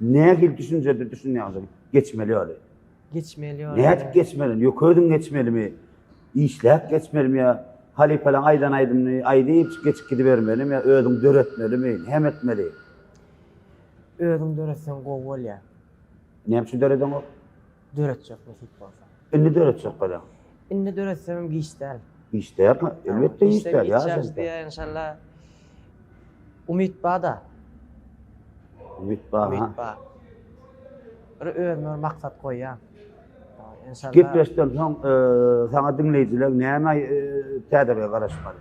Nähili düşünjede düşünýäň sen geçmeli ýoly? Geçmeli ýoly. Nädip geçmeli? Ýok özüň geçmelimi? Işläp geçmelimi ýa halypalaň aýdan aýdymyny aýdyp geçip gidibermelimi ýa özüň döretmelimi? Näme etmeli? Özüň döretseň gowy bolýar. Näme üçin döredeňok? Döretjek nesip bolsa. Indi döretjek bolýaň. Indi döretsemem giç däl. Giç däl, elbetde giç däl. Giç ýaş diýýär inşallah. Umyt bar-da. Umyt bar, ha. Umyt bar. Bir özüme bir maksat goýýan. Inşallah. Gepleşden soň saňa diňleýjiler näme täzelige garaşmaly?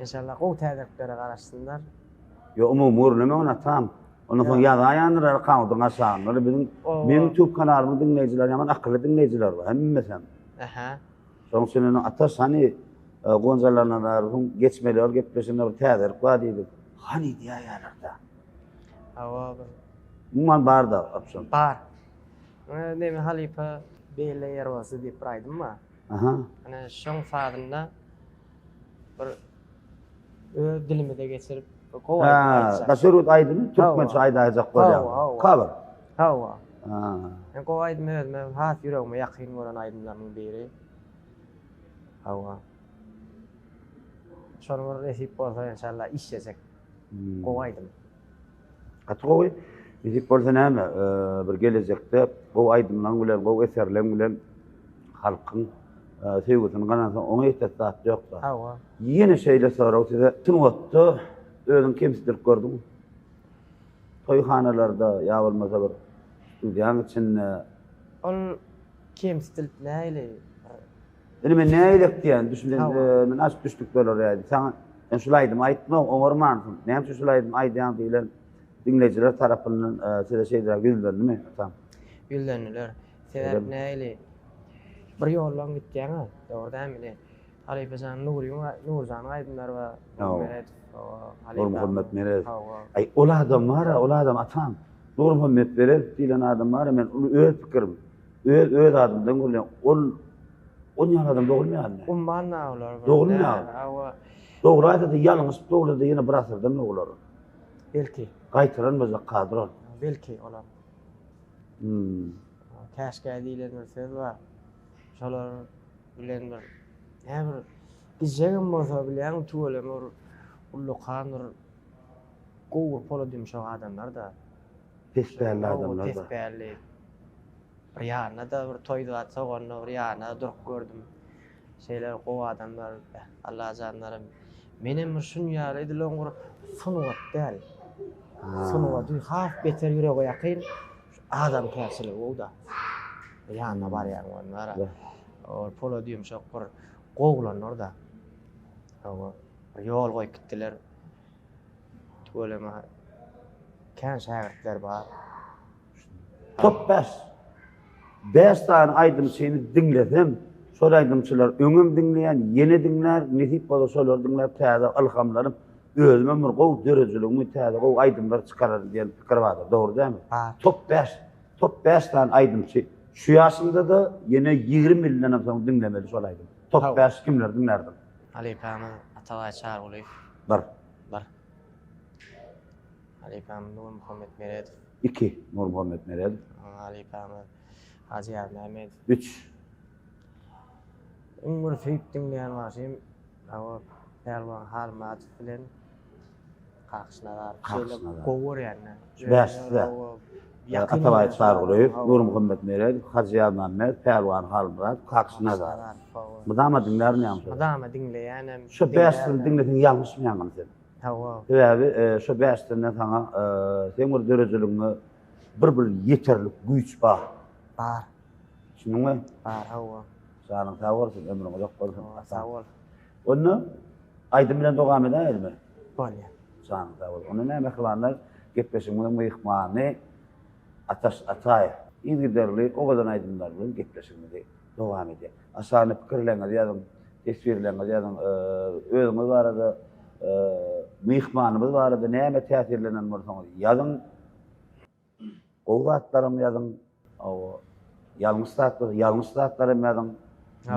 Inşallah gowy täzeliklere garaşsynlar. Ýok umumy gürleme ony atam. Ondan soň ýazaýandyr akkauntyň aşagynda. Biziň meň YouTube kanalymyň diňleýjileri ýaman akylly diňleýjiler bar hemmesem. Aha. Şonuň üçin indi Ataş hany Gonjalardan geçmeli ýol gepleşiginde bir täzelik bar diýdik. Hany diýýärler-de. Hawa bir. Umuman bar-da opsiýon. Bar. Neme halypa beýle ýer bolsa diýip bir aýdym bar. Aha. Ana şoň sazynda bir öz dilimize geçirip gowy aýdym aýtjak. Daşary ýurt aýdymy türkmençe aýdaýjak bolýar. Cover. Hawa. Men gowy aýdym özüme has ýüregime ýakyn bolan aýdymlarymyň biri. Hawa. Şony bir nesip bolsa enşalla işlejek. Gowy aýdym. Gaty gowy. Nesip bolsa näme, bir gelejekde gowy aýdymlaň bilen, gowy eserleň bilen halkyň söýgüsini gazansaň, oňa ýetesi zat ýok-da. Hawa. Ýene şeýle sorag size, sungatda özüňi kemsidilip gördüňmi? Toýhanalarda ýa bolmasa bir studiýaň içinde. Ol kemsidilip nähili Indi men nägilek diýýän, düşünen, men açyk düşnükli bolar ýaly. Saňa sen şul aýdymy aýtma, oňarmansyň. Näme üçin şul aýdymy aýdýaň diýlen diňleýjiler tarapyndan size şeýleräk ýüzlendimi, atam? Ýüzlendiler. Sebäp nähili? Bir ýoldan gitýäň-ä, dogry dälmi ine? Halypajan Nuryň, Nurjanyň aýdymlary bar. Nurmeredow, hawa, halypa. Nurmuhammet Meredow. Hawa. Aý, ol adam bar-a, ol adam atam. Nurmuhammet Meredow diýlen adam bar-a, men uly öz pikirim. Öz öz adymdan gürleýän. Ol on ýaly adam dogulmaýarmy? Umman olar. Dogulmaýar. Hawa. Dogulaýsa-da ýalňyşyp dogulsa-da ýene bir asyrdan dogular. Belki. Gaýtalanmajak kadr ol. Belki olam. Hmm. Käşgä diýlen bir söz bar. Şolar bilen bir näme bir gijegem bolsa bilýäňmi tüweleme bir ullakan bir gowy bir pola dümşek adamlar-da. Pespälli adamlar-da. Pespälli. Bir ýanyna-da bir toý zat soganda bir ýanyna durup gördüm. Şeýle gowy adamlar Allajanlarym. Menem bir şun ýaly edil oň bir sungat däl. Sungaty has beter ýürege ýakyn adamkärçiligi gowy-da. Ýanyna barýaň onlara. Ol pola dýumşak bir gowulanlar-da. Hawa, bir ýol goýup gitdiler. Tüweleme kän şägirtler bar. Top bäş. Bäş sany aýdymçyny diňlesem, şol aýdymçylar öňem diňleýän, ýene diňlär, nesip bolsa şolary diňläp täze ylhamlanyp, özümem bir gowy döredijiligimi, täze gowy aýdymlar çykararyn diýen pikir bardyr. Dogry dälmi? Bar. Top bäş. Top bäş sany aýdymçy şu ýaşymda-da ýene 20 ýyldanam soň diňlemeli şol aýdym. Top bäş kimleri diňlärdiň? Halypamyz Atabaý Çarygulyýew. Bir. Bir. Halypamyz Nurmuhammet Meredow. Iki. Nurmuhammet Meredow. Halypamyz Hajy Ýazmämmedow. Üç. Iň bir söýüp diňleýän bagşym Hawa Pälwan Halmyradow bilen Kakyş Nazarow. Kakyş Nazarow. Gowy görýän-de. Şu bäşisi-de. Atabaý Çarygulyýew, Nurmuhammet Meredow, Hajy Ýazmämmedow, Pälwan Halmyradow, Kakyş Nazarow. Mydama diňlärmi ýaňy şolary? Mydama diňleýänem. Şu bäşisini diňleseň ýalňyşmaýaňmy sen? Hawa. Sebäbi şo bäşisinden saňa seň bir döredijiligiňe bir bir ýeterlik güýç bar. Bar. Düşündiňmi? Bar, hawa. Janyň sag bolsun, ömrüň uzak bolsun. Sag bol. Onda aýdym bilen dowam edäýelimi? Bolýar. Janyň sag bolsun. Onda näme mähribanlar, gepleşigimiziň myhmany Ataş Ataýew yzygiderli owadan aýdymlar bilen gepleşigimizi dowam edýär. Aşagyna pikirleriňizi ýazyň, teswirleriňizi ýazyň, özüňiz barada, myhmanymyz barada näme täsirlenen bolsaňyz ýazyň. Gowy zatlaram ýazyň, ýalňyş zat bolsa ýalňyş zatlaram ýazyň.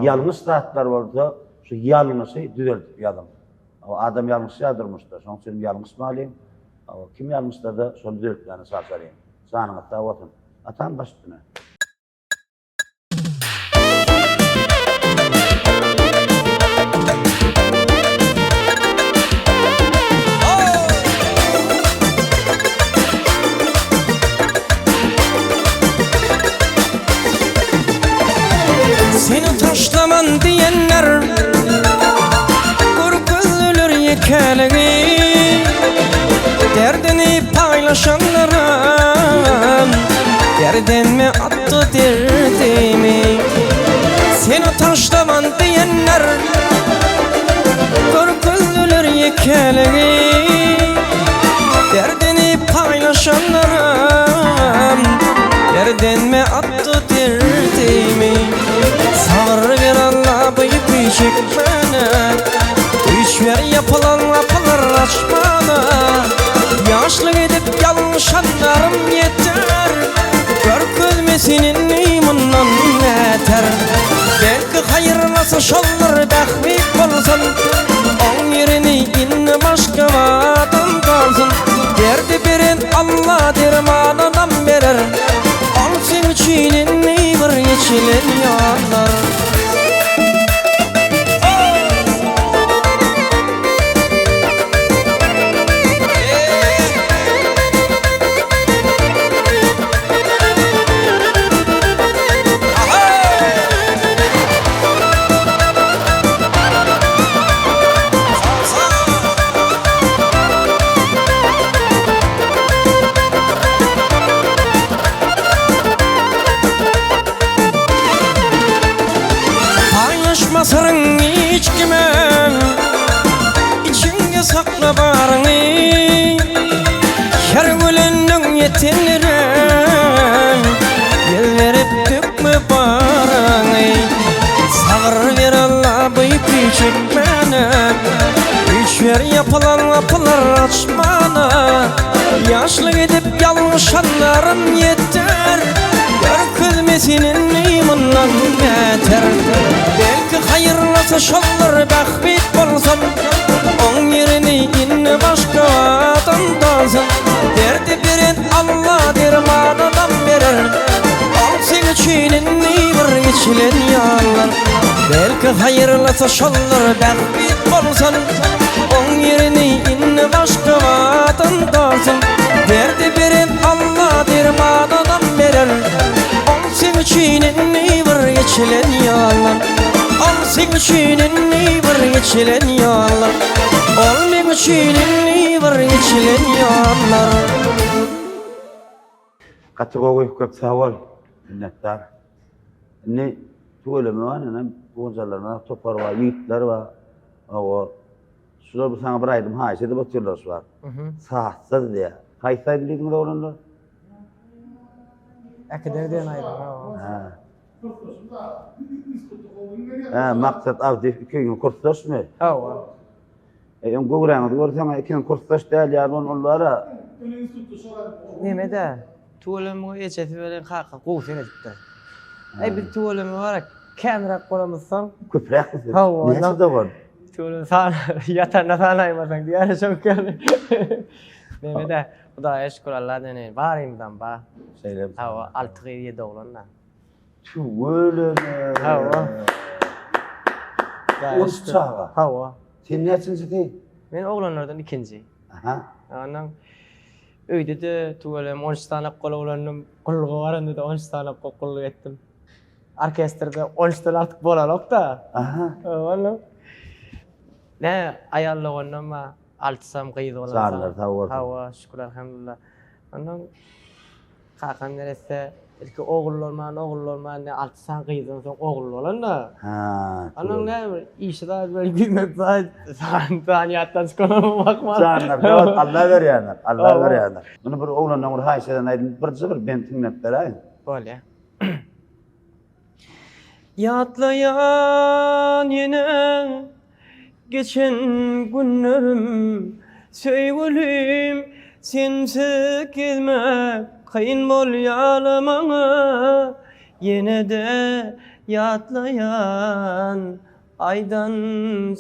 Ýalňyş zatlar bolsa şu ýalňyşy düzeldip ýazyň. Adam ýalňyşýar durmuşda, şonuň üçin ýalňyşmalyň. Kim ýalňyşsa-da şony düzeltmäne çalşalyň. Janyňyz sag bolsun. Atam baş üstüne. Seni taşlaman diýenler Görkezdiler ýekeligi Derdini paýlaşanlara Derdenme atdy derdimi Seni taşlaman diýenler Görkezdiler ýekeligi Derdini paýlaşanlaram Derdenme atdy derdimi Sabyr ber Alla bu ýüki çekmäne Güýç ber ýapylan gapylar açmana Ýaşlyk edip ýalňyşanlarym ýeter Görkezmesin indi mundan beter Belki haýyrlasa şoldur bähbit bolsun Oň ýerini indi başga adam galsyn Derdi beren Alla dermanynam berer Ol seň üçin indi bir geçilen ýoldur. Paýlaşma syryň hiç kime Içiňde sakla baryňy Her gülenden ýetenlere Ýel berip dökme baryňy Sabyr ber Alla bu ýüki çekmäne Güýç ber ýapylan gapylar açmana Ýaşlyk edip ýalňyşanlarym ýeter Görkezmesin indi mundan beter Belki haýyrly. haýyrlysy şoldur bähbit bolsun Oň ýerini indi başga adam dolsun Derdi beren Alla dermanynam berer Ol seň üçin indi bir geçilen ýollar Belki haýyrlysy şoldur bähbit bolsun Oň ýerini indi başga adam dolsun Derdi beren Alla dermanynam berer Ol seň üçin indi bir geçilen ýollar Ol seň üçin indi bir geçilen ýollar Ol meň üçin indi bir geçilen ýollar Gaty gowy köp sag bol. Minnetdar. Indi tüweleme bar ine gojalarymyz topar bar, ýigitler bar. Hawa. Şular bu saňa bir aýdym haýyş edip otyrlar şu wagt. Sazsyz diýýär. Haýsy aýdym diýdiňiz oglanlar? Äkider diýen aýdym. Ha. Hä, Maksat Abdyýew ikiňiz kursdaşmy? Hawa. E, öň göwräňizi görseň, ikiňiz kursdaş däl ýaly ol bar-a. Neme-dä, tüweleme ejesi bilen kaka gowy seredipdir. Eý, biz tüweleme bar-a, känräk bolamyzsoň. Köpräkmi siz? Hawa. Näçe dogan? Tüweleme san, ýatanda sanaýmasaň diýýär şoň ýaly. Neme-dä, Hudaýa şükür Alla deneýin, barymyzam bar. Şeýlemi? Hawa, alty gyz, ýedi oglan-da. Tüweleme. Hawa. On üç çaga. Hawa. Sen näçinjisi? Men oglanlardan ikinji. Aha. Ondan öýde-de tüweleme 13 sany gol oglandym. Gulluga baranda-da 13 sany gulluk etdim. Orkestrde 13-den artyk bolanok-da. Aha. Ondan Ne aýal doganam bar, altysam gyz bolansoň. Janlary sag bolsun. Hawa, şükür elhamdülillah. Ondan Kakam neresse ilki ogul bolman, ogul bolman, ne alty sany gyzdan soň ogul bolan-da. Ha. Onuň näme bir işi zat bir güýmek zat, san san ýatdan çykanam bakma. Janlar, dawat Alla berýändir, Alla berýändir. Muny bir oglandan bir haýyş eden aýdym, birje bir bent diňläp beräýiň. Bolýa. Ýatlaýan ýene Geçen günlerim söýgülim sensiz gezmek kyn bolýala maňa ýene-de ýatlaýan aýdan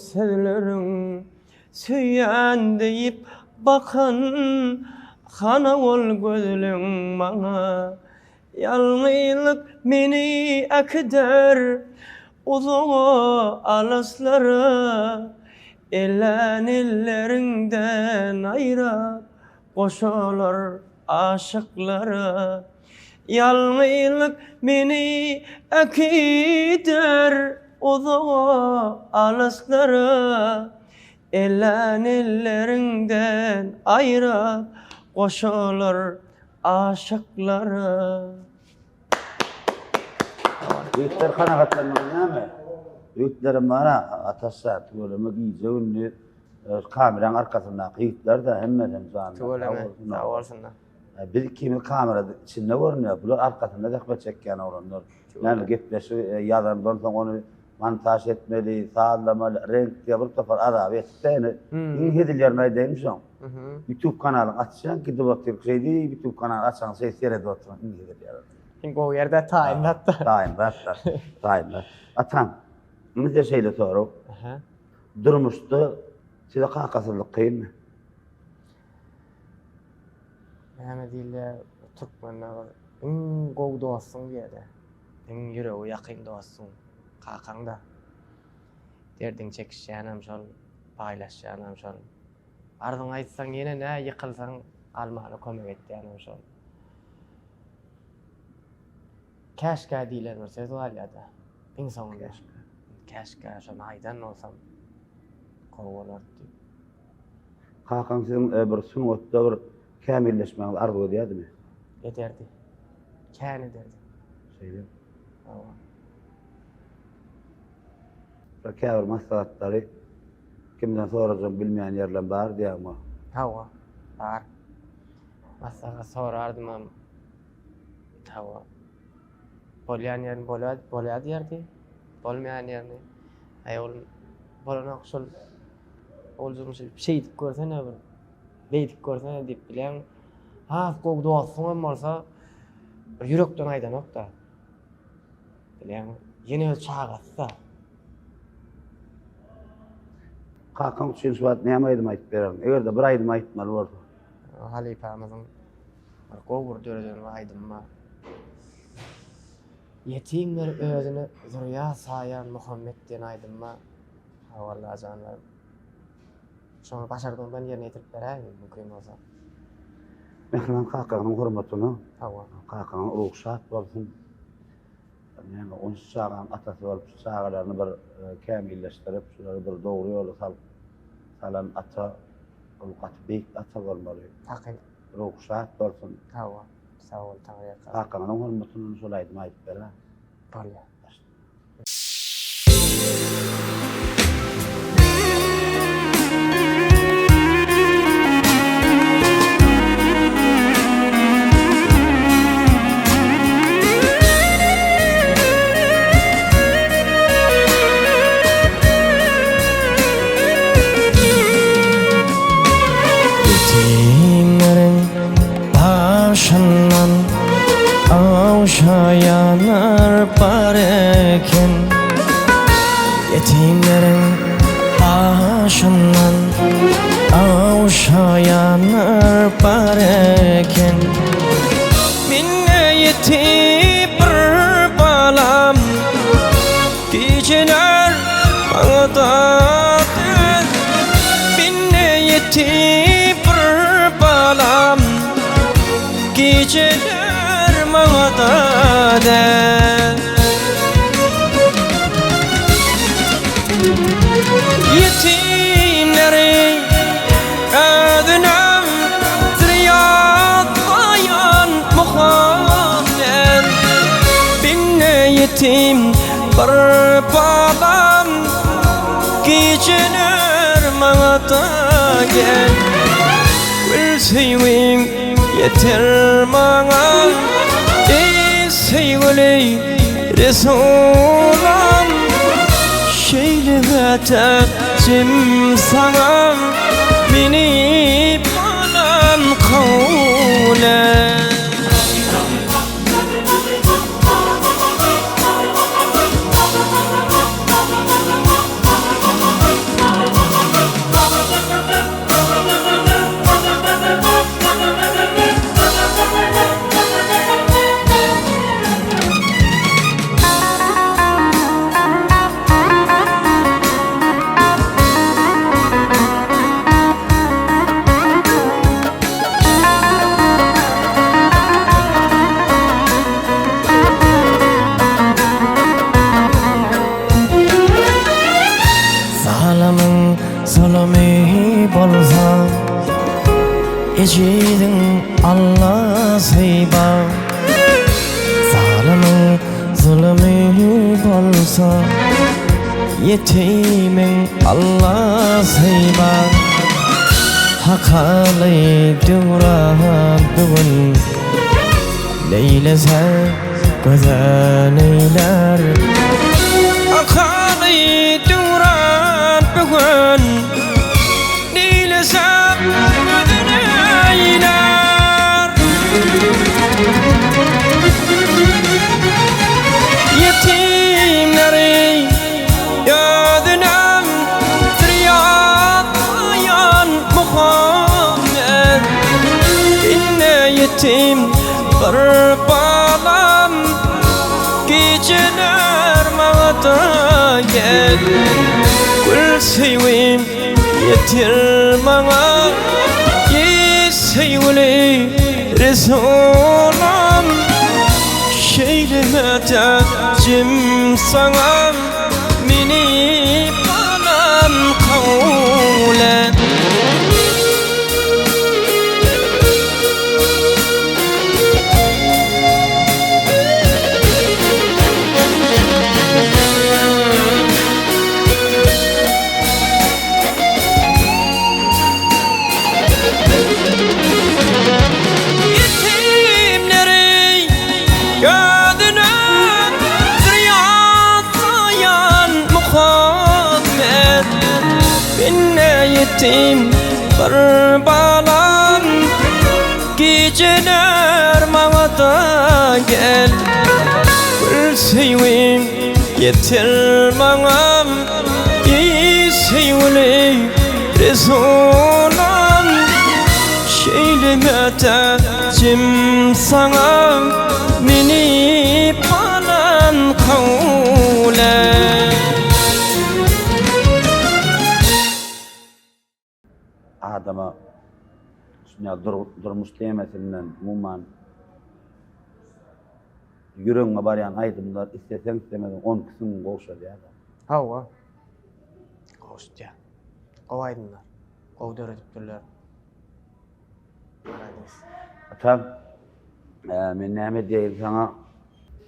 sözleriň söýýän diýip bakan hana ol gözleň maňa Ýalňyzlyk meni äkider uzaga alyslara, Ellän elleriňden aýrap goşalar aşyklara. Ýalňyzlyk meni äkider uzaga alyslara, Ellän elleriňden aýrap goşalar Aşyklara. Ýigitler kanagatlandyňyz näme? Ýigitlerim bar-a, Ataşja, tüweleme gije-gündiz kameraň arkasyndaky ýigitler-de hemmesem janlar. Tüweleme, sag bolsunlar. Biz ikimiz kamera içinde görünýär, bular arkasynda zähmet çekýän oglanlar. Näme gepleşik ýazandan soň ony montaž etmeli, sazlamaly, reňk diýip bir topar azaby ýetip-de ýene iň hezil ýerini aýdaýynmy şoň? Ýutub kanalyňy açýaň, gidip otyr, şeýdip ýutub kanaly açaň, şeý seredip otyran iň hezil ýeri. Iň gowy ýerde taýyn zatda. Taýyn zatda. Taýyn zat. Atam, indi size şeýle sorag. Durmuşda size kakasyzlyk kynmy? Näme diýilýär, türkmende bir iň gowy dostuň diýýär-de. Iň ýürege ýakyn dostuň kakaň-da. Derdiňi çekişýänem şol, paýlaşýanam şol. Arzyňy aýtsaň ýene nä ýykylsaň almana kömek etýänem şol. Käşgä diýlen bir söz galýada iň soňunda. Käşgä şony aýdan bolsam gowy bolardy diýip. Kakaň siziň e, bir sungatda bir kämilleşmegiňizi arzuw edýärdimi? Ederdi. Kän ederdi. Şeýle. Hawa. Bir käbir maslahatlary Kimden sorajam bilmeýän ýerlem bar diýýäňmi? Hawa, bar. Maslahat sorardymam. Hawa. Bolýan ýerini bolýa, bolýa diýerdi. Bolmaýan ýerini, aý oglum, bolanok şol oguljygym şeýdip, şeýdip görsene bir, beýdip görsene diýip bilýäň. Has gowy dostuň hem bolsa, bir ýürekden aýdanok-da. Bilýäňmi? Ýene öz çagasy-da. Kakaň üçin şu wagt näme aýdym aýdyp bererdiň? Eger-de bir aýdym aýtmaly bolsa. Halypamyzyň bir gowy bir döreden bir aýdymy bar. Ýetimleri özüne zürýat saýan Muhammet diýen aýdym bar. Hawa Allajanlarym. Şony başardygymdan ýerine ýetirip beräýiň mümkin bolsa. Mähriban kakaňyň hormatyna. Hawa. Kakaňyň ruhy şat bolsun. Näme, 13 çagaň atasy bolup, şu çagalaryny bir kämilleşdirip, şulary bir dogry ýola salyp, salan ata, ol gaty beýik ata bolmaly. Takyk. Ruhy şat bolsun. Hawa. Sag bol, Taňryýalkasyn. Kakaňyzyň hormatyna şol aýdymy aýdyp ber-ä. Bolýar. Ýetimleriň başyndan Awşaýanlar bar eken Ýetimleriň başyndan Awşaýanlar bar eken Mende ýetim bir balam Gijeler maňa dagyn Mende ýetim bir balam Gijeler maňa dagyn Ýetimleri özünem zürýatlaýan Muhammet Binde ýetim bir balam Gijeler maňa-da gel Gül söýgiň ýeter maňa Eý söýgüli Resulam Şeýle mätäjim saňa Meni balam kabul et. Zalymyň zulumy bolsa, Ejiziň Allasy bar. Zalymyň zulumy bolsa, Ýetimiň Allasy bar. Hakaly döwran bu gün, Neýlese gözel neýlär. Hakaly döwran bu gün, Neýlese gözel neýlär. Ýetimleri özünem zürýatlaýan Muhammet Ine ýetim bir balam Gijeler maňa-da gel Gül söýgim ýeter maňa Eý söýgüli Resulym Şeýle mätäjim saňa Meni balam kabul et. Ýetimleri gözüne zürýatlaýan Muhammet Mende ýetim bir balam Gijeler maňa-da gel Gül söýgim ýeter maňa Eý söýgüli. solan Şeýle mätäjim saňa Meni balan kabul et. Adama şunýa durmuş temesinden umuman ýüregiňe barýan aýdymlar isleseň islemeseň on ikisiň gowşadýar-da. Hawa. Gowşutýar. Gowy aýdymlar. Gowy döredipdirler. Malades. Atam, men näme diýeýin saňa?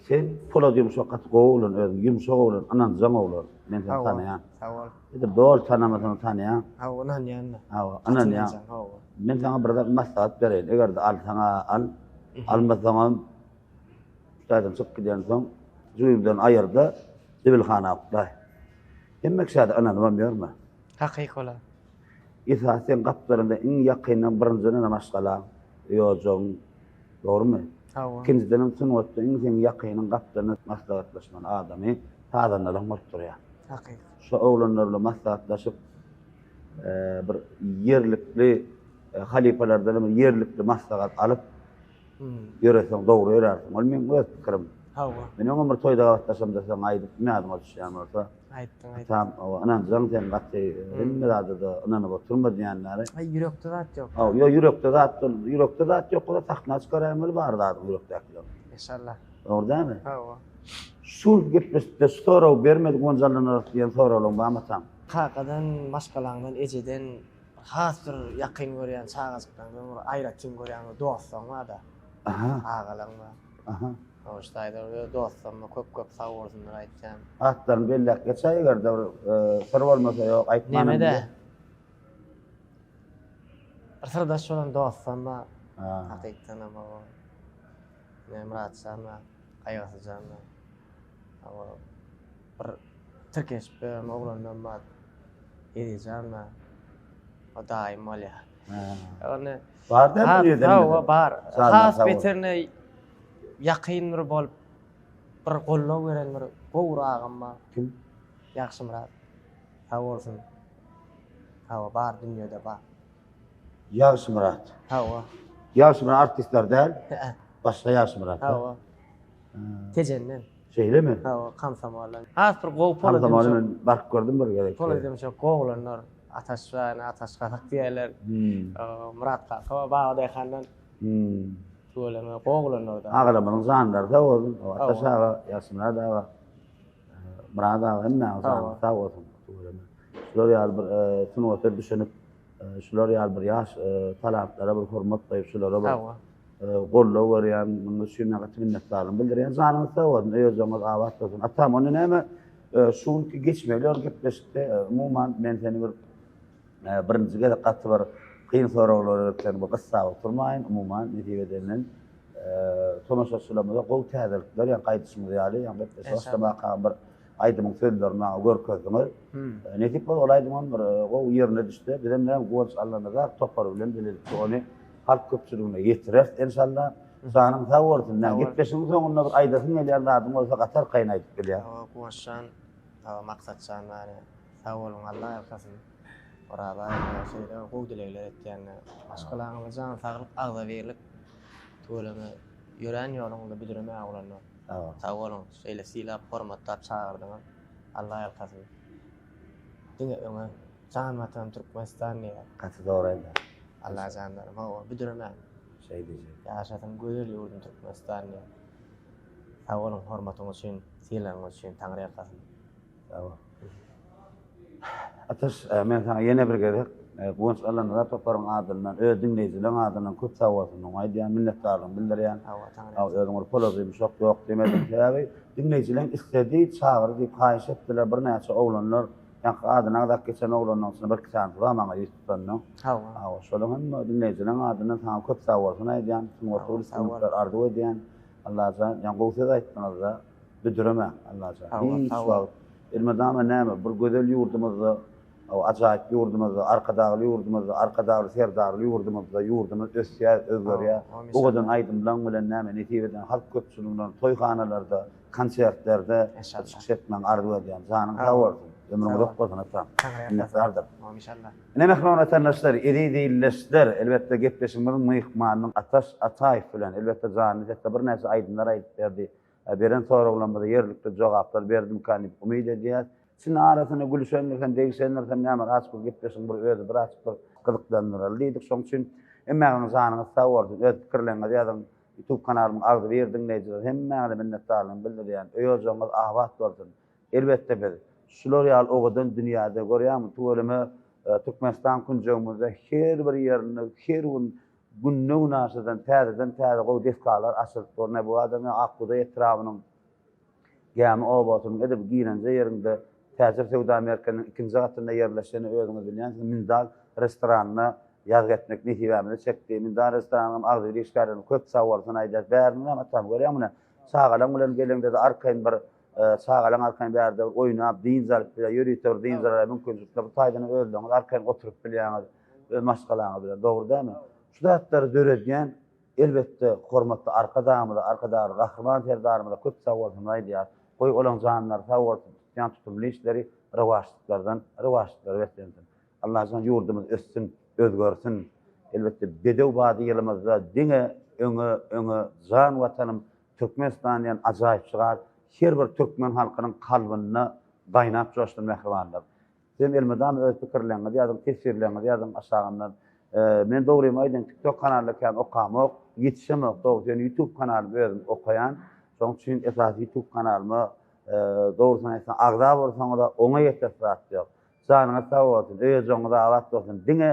Sen polat ýumşak gaty gowy oglan özüň ýumşak oglan ynanjaň oglan. Men seni tanaýan. Sag bol. Edil doly tanamasaň tanaýan. Hawa ynanýan-da. Hawa ynanýan. Hawa. Men saňa bir zat maslahat bereýin. Eger-de alsaň-a al, almasaňam şu taýdan çykyp gidensoň jübüňden aýyr-da zibilhana oklaý. Hemme kişä-de ynanybam ýörme. Hakyky bolar. Esasy seň gapdalyňda iň ýakyndan birinjiden-ä maşgalaň, öý-ojagyň, dogrumy? Hawa. Ikinjidenem sungatda iň seň ýakynyň gapdalynda maslahatlaşmaly adamy sazandalaň bolup durýar. Hakyky. Şo oglanlar bilen maslahatlaşyp, bir ýerlikli halypalardanam bir ýerlikli maslahat alyp, Ýöreseň dogry ýörärsiň. Ol meň öz pikirim. Hawa. Men öňem bir toýda gabatlaşamda saňa aýdypdym ýadyňa düşýän bolsa. Aýtdyň, aýtdyň. Atam, hawa, ynanjaň sen gaty, hemme zada-da ynanyp oturma diýenleri. Aý, ýürekde zat ýok. Hawa, ýok, ýürekde zat, ýürekde zat ýok bolsa sahna çykaraýmaly bar zadyň ýürekdäkileri. Enşalla. Dogry dälmi? Hawa. Şu gepleşikde şu soragy bermedik onjallanarys diýen soraglaň barmy atam? Kakadan, maşgalaňdan, ejeden Has bir ýakyn görýän çagajyklaryňdan bir aýratyn görýän bir dostlaryň bar-da. Aha. Agalaň bar. Aha. Hoş daýza öz dostlaryma köp köp sag bolsunlar aýtýan. Atlaryny belläp geçäý eger-de bir syr bolmasa ýok aýtmanam. Nemede? Bir syrdaş bolan dostlam bar. Hakykatdanam o. Ne Myratjan bar, Gaýgysyzjan bar. Hawa. Bir tirkeşip ýören oglandan bar. Ezizjan bar. O daýym bolýar. Ony Bar da bu ýerde. Hawa, bar. Has beterine ýakyn bir bolup bir goldaw beren bir gowy agam bar. Kim? Ýagşymyrat. Sag bolsun. Hawa, bar dünýede bar. Ýagşymyrat. Hawa. Ýagşymyrat artistler däl. Başga Ýagşymyrat. Hawa. Tejenden. Şeýlemi? Hawa, komsomoldan. Has bir gowy pola Komsomola men baryp gördüm bir gezek. Pola dömüşek gowy oglanlar. Ataş bar, Ataş gazak diýerler. Myrat kaka bar, Baba Daýhandan. Tüweleme gowy oglanlar da. Agalarymyzyň janlary sag bolsun. Ataş aga, Ýagşymyrat aga, Myrat aga hemmäniň jany sag bolsun. Tüweleme. Şular ýaly bir sungata düşünip, şular ýaly bir ýaş talantlara bir hormat goýup, şulara bir goldaw berýän, munuň üçin men gaty minnetdarlygymy bildirýän. Janyňyz sag bolsun, öý-ojagyňyz abat bolsun. Atam, onda näme, şu günki geçmeli ýol gepleşikde, umuman, men seni bir birinji gezek gaty bir kyn soraglar berip, seni bir gyssap oturmaýyn. Umuman, nesip edenden tomaşaçylarymyza gowy täzelikler, ýa gaýdyşymyz ýaly, ýa gepleşik başlamakam bir aýdymyň sözlerini maňa görkezdiňiz. Nesip bolsa ol aýdymam bir gowy ýerine düşse, bizem näme Guwanç Allanazar topary bilen bilelikde ony halk köpçüligine ýetireris enşalla. Janyň sag bolsun. Näme gepleşigiň soňunda bir aýdasyň gelýän zadyň bolsa gaty arkaýyn aýdyp bilýäň. Hawa Guwançjan, hawa Maksatjan bary sag boluň Allah ýalkasyn. Oraza aýynda şeýle gowy dilegler etýände maşgalaňyza jan saglyk agzybirlik tüweleme ýörän ýoluňyzda büdremäge oglanlar. Sag boluň şeýle sylap hormatlap çagyrdyňyz Alla ýalkasyn. Diňe öňe Jan Watan Türkmenistan diýýär. Gaty dogry aýdýaň. Allajanlarym hawa büdremäň. Şeý diýjek. Ýaşasyn gözel ýurdum Türkmenistan diýýär. Sag boluň hormatyňyz üçin, sylagyňyz üçin Taňry ýalkasyn. Sag bol. Ataş, men saňa ýene bir gezek Guwanç Allanazar toparyň adyndan, öz diňleýjileriň adyndan köp sag bolsunyňy aýdýan, minnetdarlygymy bildirýän. Sag bol, Özüň bir polady ýumşak ýok diýmedim. Sebäbi diňleýjileriň isledi, çagyr diýip haýyş etdiler birnäçe oglanlar. Ýaňky adyny agzap geçen oglanlaryň içinde birki sanysy bar maňa ýüz tutanyň. Hawa. Hawa, şolaryň hem diňleýjileriň adyndan saňa köp sag bolsun aýdýan, sungatda uly üstünlikler arzuw edýän. Allajan, ýaňy gowy söz aýtdyňyz-da. Büdremäň, Allajan. Hiç wagt. Elmydama näme, bir gözel ýurdumyzda, ajaýyp ýurdumyzda, Arkadagly ýurdumyzda, Arkadagly Serdarly ýurdumyzda ýurdumyz ösýär, özgerýär. Owadan aýdymlaň bilen näme, nesip eden halk köpçüliginde, toýhanalarda, konsertlerde çykyş etmegiňi arzuw edýän. Janyň sag bolsun. Ömrüň uzak bolsun atam. Minnetdardyr. Inşallah. Ine mähriban watandaşlar, eziz ildeşler, elbetde gepleşigimiziň myhmanynyň Ataş Ataýew bilen elbetde janly sesde birnäçe aýdymlar aýdyp berdi. Beren soraglarymyza ýerlikli jogaplar berdimkä diýip umyt edýäs. Içinde arasynda gülüşendir hem degişendir hem näme azajyk bir gepleşigiň bir özi birazjyk bir gyzyklandyraly diýdik. Şonuň üçin hemmäňiziň janyňyz sag bolsun. Öz pikirleriňizi ýazyň. Youtube kanalymyň agzybir diňleýjileri hemmäňize minnetdarlygymy bildirýän. Öý-ojagyňyz abat bolsun. Elbetde biz şular ýaly owadan dünýäde görýäňmi tüweleme Türkmenistan künjegimizde her bir ýerinde her gün günde-günaşadan täzeden täze gowy desgalar açylyp dur. Bu adam Ak bugdaý etrabynyň Gämi obasynyň edil girenje ýerinde Täjir söwda merkeziniň ikinji gatynda ýerleşen özüňiz bilýänsiňiz Mindal restoranyna ýazgy etmek nesibämize çekdi. Mindal restoranynyň hem agzybir işgärlerine köp sagbolsun aýdýarys. Bäriniň atam görýäňmi mine çagalaň bilen geleňde-de arkaýyn bir çagalaň arkaýyn bärde bir oýnap dynç alyp bilýär. Ýörite bir dynç alara mümkinçilikler bu taýdan özleriňiz arkaýyn oturyp bilýäňiz öz maşgalaňyz bilen dogry dälmi? Şu zatlary döredýän Elbetde, hormatly Arkadagymyza, Arkadagly Gahryman Serdarymyza köp sagbolsunlar aýdýarys. Goý, olaň janlary sag bolsun, tutýan tutumly işleri rowaçlyklardan rowaçlyklara beslensin. Allajan ýurdumyz össün, özgersin. Elbetde, bedew bady ýylymyzda diňe öňe, öňe, jan Watanym Türkmenistan diýen ajaýyp şygar her bir türkmen halkynyň kalbynda gaýnap joşsun mähribanlar. Sizem elmydama öz pikirleriňizi ýazyň, teswirleriňizi ýazyň aşagyndan. Men dogrymy aýdaýyn TikTok kanalda kän okamok, ýetişemok dogrusy ýöne YouTube kanalymy özüm okaýan. Şonuň üçin esasy YouTube kanalyma dogrusyny aýtsam agza bolsaňyza oňa ýetesi zat ýok. Janyňyz sag bolsun, öý-ojagyňyz abat bolsun. Diňe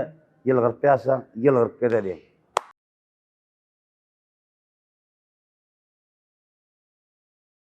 ýylgyryp ýaşaň, ýylgyryp gezeliň.